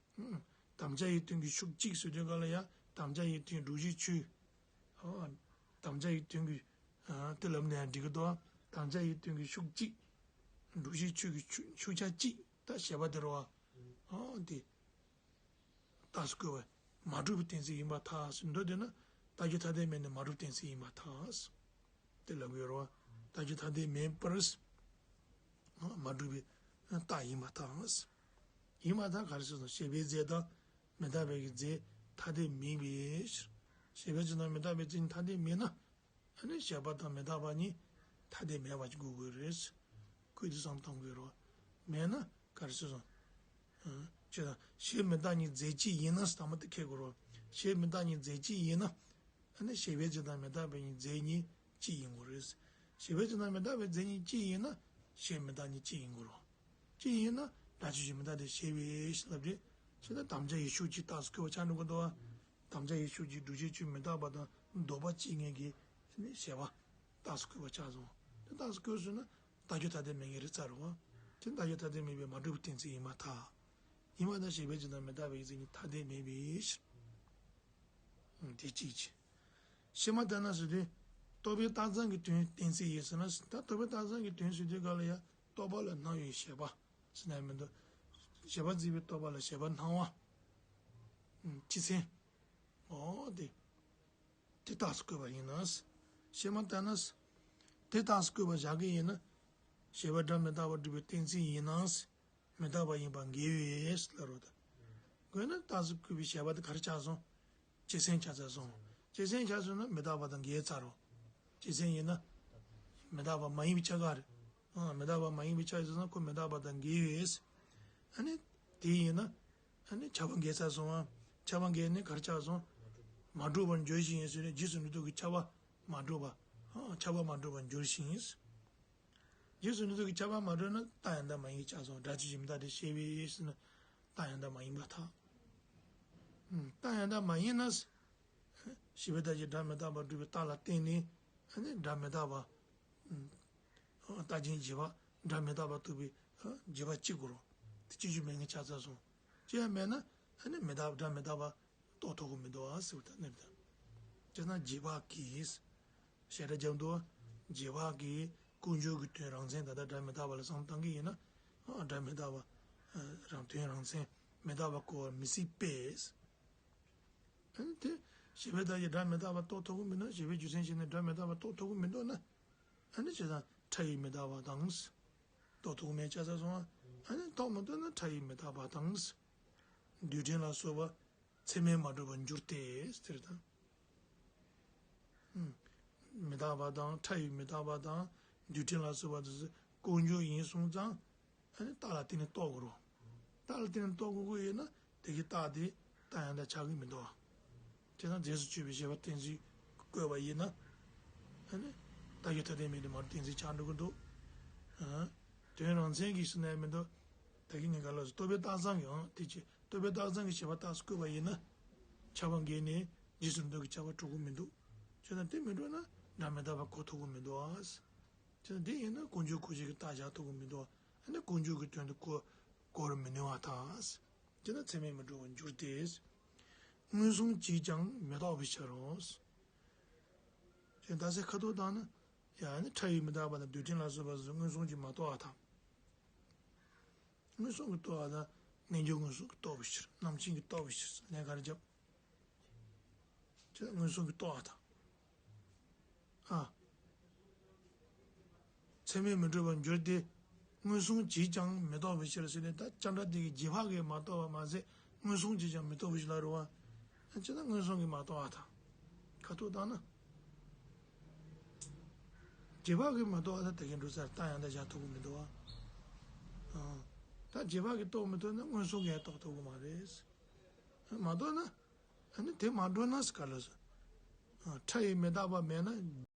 དམ་བཅའ་ཡི་དོན་གྱི་ཤུགས་གཅིག་ཟེར་དུས་ག་ལ་ཡ། དམ་བཅའ་ཡི་དོན་སྒྲུབ་བྱའི་ཆོས། ཨོ། དམ་བཅའ་ཡི་དོན་གྱི། ཨ། དེ་ལབ་ནས་ཡང་འགྲིག་གི་འདུག་དམ་བཅའ་ཡི་དོན་གྱི་ཤུགས་གཅིག་སྒྲུབ་བྱའི་ཆོས་ཀྱི་ཤུགས་ཤུགས་ཆ་གཅིག་ད་བྱས་པ་དེ་རེད་བ། ཨོ་དེ། རྟགས་སུ་བཀོད་པས་མ་གྲུབ་པའི་གཏན་ཚིགས་ཡིན་པར་ཐལ་ཟེར་འདོད་འདོད་ན། རྟགས་རྒྱུ་ཐ་དད་མེད་ནས་མ་གྲུབ་གཏན་ཚིགས་ཡིན་པར་ཐལ། དེ་ལབ་ཀྱི་ཡོད་རེད་བ། རྟགས་རྒྱུ་ཐ་དད་མེད་པར། མ་གྲུབ་པའི་རྟགས་ཡིན་པར་ཐལ། ཡིན་པར་ཐལ་ག་རེ་ཟེར་སོང་། བྱས་པའི་རྫས་དང་མི་རྟག་པའི་གི་རྫས་ཐ་དད་མེད་པའི་ཕྱིར། བྱས་པའི་རྫས་དང་མི་རྟག་པའི་རྫས་ཐ་དད་མེད་ན། ཨ་ནི་བྱས་པ་དང་མི་རྟག་པ་གཉིས་ཐ་དད་མེད་པ་ཅིག་དགོས་དགོས་རེད། ཁོས་དེ་བསམ་བཏང་དགོས་རེད་བ། མེད་ན་ག་རེ་ཟེར་སོང་། ཨ། བྱས་དང་གཞན་མི་རྟག་གཉིས་རྫས་གཅིག་ཡིན་ན་ཟེར་དང་པོ་དེ་འཁེལ་དགོས་རེད་བ། གཞན་མི་རྟག་གཉིས་རྫས་གཅིག་ཡིན་ན། ཨ་ནི་བྱས་པའི་རྫས་དང་མི་རྟག་པའི་གཉིས་རྫས་གཉིས་གཅིག་ཡིན་དགོས་རེད། བྱས་པའི་རྫས་དང་མི་རྟག་པའི་རྫས་གཉིས་གཅིག་ཡིན་ན་གཞན་མི་རྟག་གཉིས་གཅིག་ཡིན་དགོས་རེད། གཅིག་ཡིན་ན་སྒྲ་ཇི་བཞིན་མི་རྟག་སྟེ་བྱས་པའི་ཕྱིར་ལབ་དུས། བྱས་ན་དམ་བཅའ་ཡི་ཤུགས་གཅིག་རྟགས་སུ་བཀོད་པ་ཆགས་འགྲོ་གི་འདུག་བ། དམ་བཅའ་ཡི་ཤུགས་གཅིག་སྒྲུབ་བྱའི་ཆོས་མི་རྟག་པ་དང་ལྡོག་པ་གཅིག་ངེས་ཀྱི་བྱས་པ་རྟགས་སུ་བཀོད་པ་ཆགས་སོང་། དེ་རྟགས་སུ་བཀོད་སོང་ན་རྟགས་རྒྱུ་ཐ་དད་མེད་མཁན་རེད་ཚར་རེད་བ། དེ་རྟགས་རྒྱུ་ཐ་དད་མེད་པའི་མ་གྲུབ་པའི་གཏན་ཚིགས་ཡིན་པར་ཐལ། ཡིན་པར་ཐལ་བྱས་པའི་རྫས་དང་མི་རྟག་པའི་རྫས་གཉིས་ཐ་དད་མེད་པའི་ཕྱིར། དེ་གཅིག་བྱས། ཕྱི་མ་ལྟར་ན་ཟེར་དུས། རྟོག་པས་རྟགས་ཙམ་གྱི་དོན་གཏན་ཚིགས་ཡིན་ཟེར་ན། ད་རྟོག་པས་རྟགས་ཙམ་གྱི་དོན་ཟེར་དུས་ག་ལ་ཡ། རྟོག་པ་ལ་སྣང་བའི་བྱས་པ་ཟེར་ན་མི་འདུག་བྱས་པ་བརྩིས་པའི་རྟོག་པ་ལ་བྱས་པ་སྣང་བ། སྤྱི་མཚན། འོ་དེ། དེ་རྟགས་སུ་བཀོད་པ་ཡིན་ན། ཕྱི་མ་ལྟར་ན། དེ་རྟགས་སུ་བཀོད་པ་བཞག་གི་ཡིན་ན། བྱས་པ་སྒྲ་མི་རྟག་པ་སྒྲུབ་པའི་གཏན་ཚིགས་ཡིན་ན། མི་རྟག་པ་ཡིན་པ་འགལ་བས་ལབ་རོགས་ད། དགོས་ན་རྟགས་སུ་བཀོད་པའི་བྱས་པ་དེ་ག་རེ་ཆགས་སོང་། སྤྱི་མཚན་ཆགས་ཚར་སོང་། སྤྱི་མཚན་ཆགས་སོང་ན་མི་རྟག་པ་དང་འགལ་ཚར་རོ། སྤྱི་མཚན་ཡིན་ན། མི་རྟག་པ་མ་ཡིན་པའི་ཆ་ག་རེད། ཨང་། མི་རྟག་པ་མ་ཡིན་པའི་ཆ་ཡིན་ན་ཁོ་མི་རྟག་པ་དང་འགལ་བས། ཨ་ནི། དེ་ཡིན་ན། ཨ་ནི་ཁྱབ་པ་འགལ་ཚར་སོང་ཨ། ཁྱབ་པ་འགལ་ནས་ག་རེ་ཆགས་སོང་། མ་གྲུབ་པར་འགྱུར་ཞིང་ཡིན་ཟེར་ནས་རྗེས་སུ་འགྲོ་ལྡོག་གི་ཁྱབ་པ་མ་གྲུབ་པ། ཨང་། ཁྱབ་པ་མ་གྲུབ་པར་འགྱུར་ཞིང་། རྗེས་སུ་འགྲོ་ལྡོག་གི་ཁྱབ་པ་མ་གྲུབ་ན་རྟགས་ཡང་དག་མ་ཡིན་ཆགས་སོང་། སྒྲ་ཇི་བཞིན་མི་རྟག་སྟེ་བྱས་པའི་ཕྱིར་ན་རྟགས་ཡང་དག་མ་ཡིན་པར་ཐལ། ཨུམ། རྟགས་ཡང་དག་མ་ཡིན་ན། བྱས་པའི་རྟགས་ཀྱིས་སྒྲ་མི་རྟག་པ་སྒྲུབ་པའི་རྟགས་ལ་བརྟེན་ནས། ཨ་ནི་སྒྲ་མི་རྟག་པ། ཨུམ། རྟགས་ཅན་བྱས་པ་སྒྲ་མི་རྟག་པ་རྟོགས་པའི་བྱས་པ་གཅིག་དགོས་རེད། དེ་གཅིག་གྱུར་མེད་མཁན་ཆགས་ཚར་སོང་། གཅིག་ཡང་མེད་ན་ཨ་ནི་མི་རྟག་སྒྲ་མི་རྟག་པ་རྟོགས་ཐུབ་ཀྱི་མི་འདུག་ཨ་ཟེར་བ་དང་ནི་རེད། བྱས་ན་རྗེས་དཔག་གིས། ཞེ་དྲག་རྒྱབ་འདུག་རྗེས་དཔག་གིས་ཀུན་འབྱུང་གི་དོན་རང་མཚན་ད་ལྟ་སྒྲ་མི་རྟག་པ་ལ་བསམ་བཏང་གི་ཡིན་ན། ཨ། སྒྲ་མི་རྟག་པ། ཨ། རང་དོན་རང་མཚན་མི་རྟག་པ་གོ་བར་མི་སྲིད་པས། ཨ་ནི་དེ། བྱས་པའི་རྟགས་ཀྱིས་སྒྲ་མི་རྟག་པ་རྟོགས་ཐུབ་ཀྱི་མིན་ན། བྱས་པའི་རྒྱུ་མཚན་བྱས་ནས་སྒྲ་མི་རྟག་པ་རྟོགས་ཐུབ་ཀྱི་མི་འདུག་ན། ཨ་ནི་བྱས་ཙང་ཕྲ་ཡི་མི་རྟག་པ་དང་། རྟོགས་ཐུབ་མེད་ཆགས་ཚར་སོང་ཨ། ཨ་ནི་རྟོགས་མི་འདུག་ན་ཕྲ་ཡི་མི་རྟག་པ་དང་། རྡུལ་ཕྲན་ལ་སོགས་པ་ཚད་མས་མ་གྲུབ་པར་འགྱུར་ཏེ་ཟེར་དང་། ཨུམ། མི་རྟག་པ་དང་ཕྲ་ཡི་མི་རྟག་པ་དང་རྡུལ་ཕྲན་ལ་སོགས་པ་དེ་ཚོ་ཀུན་འབྱུང་ཡིན་སོང་ཙང་། ཨ་ནི་རྟགས་ལ་བརྟེན་ནས་རྟོགས་དགོས་རེད། རྟགས་ལ་བརྟེན་ནས་རྟོགས་དགོས་ཀྱི་ཡོད་ན་དེ་གི་རྟགས་དེ་རྟགས་ཡང་དག་ཆགས་ཀྱི་མི་འདུག་བ། དེ་དང་རྫས་སུ་གྱུར་པའི་བྱས་པ་གཏན་ཚིགས་བཀོད་པ་ཡིན་ན། ཨ་ནི། རྟགས་ཀྱི་ཐ་དད་མིན་ཏེ་མ་གྲུབ་གཏན་ཚིགས་ཆགས་འགྲོ་གི་འདུག་ཨ། དོན་རང་མཚན་གྱིས་ཟེར་ན་ཡང་མི་འདུག་ད་གིན་ངས་ག་ལབ་སོང་། རྟོག་པའི་རྟགས་ཙམ་གྱིས་ཨང་དེ་བྱས། རྟོག་པའི་རྟགས་ཙམ་གྱིས་བྱས་པ་རྟགས་སུ་བཀོད་པ་ཡིན་ན། ཁྱབ་པ་འགལ་ནས་རྗེས་སུ་འགྲོ་ལྡོག་གི་ཁྱབ་པ་གྲུབ་ཀྱི་མི་འདུག་བྱས་ན་དེ་མི་འགྲུབ་ན་སྒྲ་མི་རྟག་པ་གོ་ཐུབ་ཀྱི་མི་འདུག་ཨ། བྱས་ན་དེ་ཡིན་ན་ཀུན་འབྱུང་གོ་བྱེད་ཀྱི་རྟགས་བཞག་ཐུབ་ཀྱི་མི་འདུག་ཨ་ནི་ཀུན་འབྱུང་གི་དོན་དུ་གོ་གོ་བར་མི་ནུས་པར་ཐལ། བྱས་ན་ཚད་མས་མི་གྲུབ་པར་འགྱུར་ཏེ། མངོན་སུམ་གྱིས་ཀྱང་མི་རྟོགས་པའི་ཕྱིར་རོ། ཅེས་ད་ཟེར་ཁ་ཐུག་བཏང་ན། ཡང་ནི་ཕྲ་ཡིས་མི་རྟོགས་པ་དང་རྡུལ་ཕྲན་ལ་སོགས་པ་སོགས་མངོན་སུམ་གྱིས་མ་རྟོགས་པ་དང་། མངོན་སུམ་གྱིས་རྟོགས་པ་དང་། རྣལ་འབྱོར་མངོན་སུམ་གྱིས་རྟོགས་པའི་ཕྱིར། རྣམ་མཁྱེན་གྱིས་རྟོགས་པའི་ཕྱིར་ལན་ག་རེ་བརྒྱབ། ཅེས་མངོན་སུམ་གྱིས་རྟོགས་པ་དང་། ཨ། ཚད་མས་མི་འགྲུབ་པར་འགྱུར་ཏེ། མངོན་སུམ་གྱིས་ཀྱང་མི་རྟོགས་པའི་ཕྱིར་ཟེར་ནས། ད་ཅ་འདྲ་དེ་གི་རྗེས་དཔག་གིས་མ་རྟོགས་པ་མ་ཟད། མངོན་སུམ་གྱིས་ཀྱང་མི་རྟོགས་པའི་ཕྱིར་ལ་རེད་བ། ཅེ་ན་མངོན་སུམ་གྱིས་མ་རྟོགས་པ་དང་། ཁ་ཐུག་བཏང་ན། རྗེས་དཔག་གིས་མ་རྟོགས་པ་ད་དེ་གའི་འགྲོ་ས་རེད། ད་ཡང་ད་བཞག་ཐུབ་ཀྱི་མི་འདུག་བ། ཨ། ད་རྗེས་དཔག་གིས་རྟོགས་མི་ཐུབ་ན་མངོན་སུམ་གྱིས་ཡང་རྟོགས་ཐུབ་ཀྱི་མ་རེད། མ་རྟོགས་ན། ཨ་ནི་དེ་མ་འགྲོ་ན་ཟེར་ག་ལ་ཟེར། ཨ། ཕྲ་ཡིས་མི་རྟོགས་པ་མེད་ན།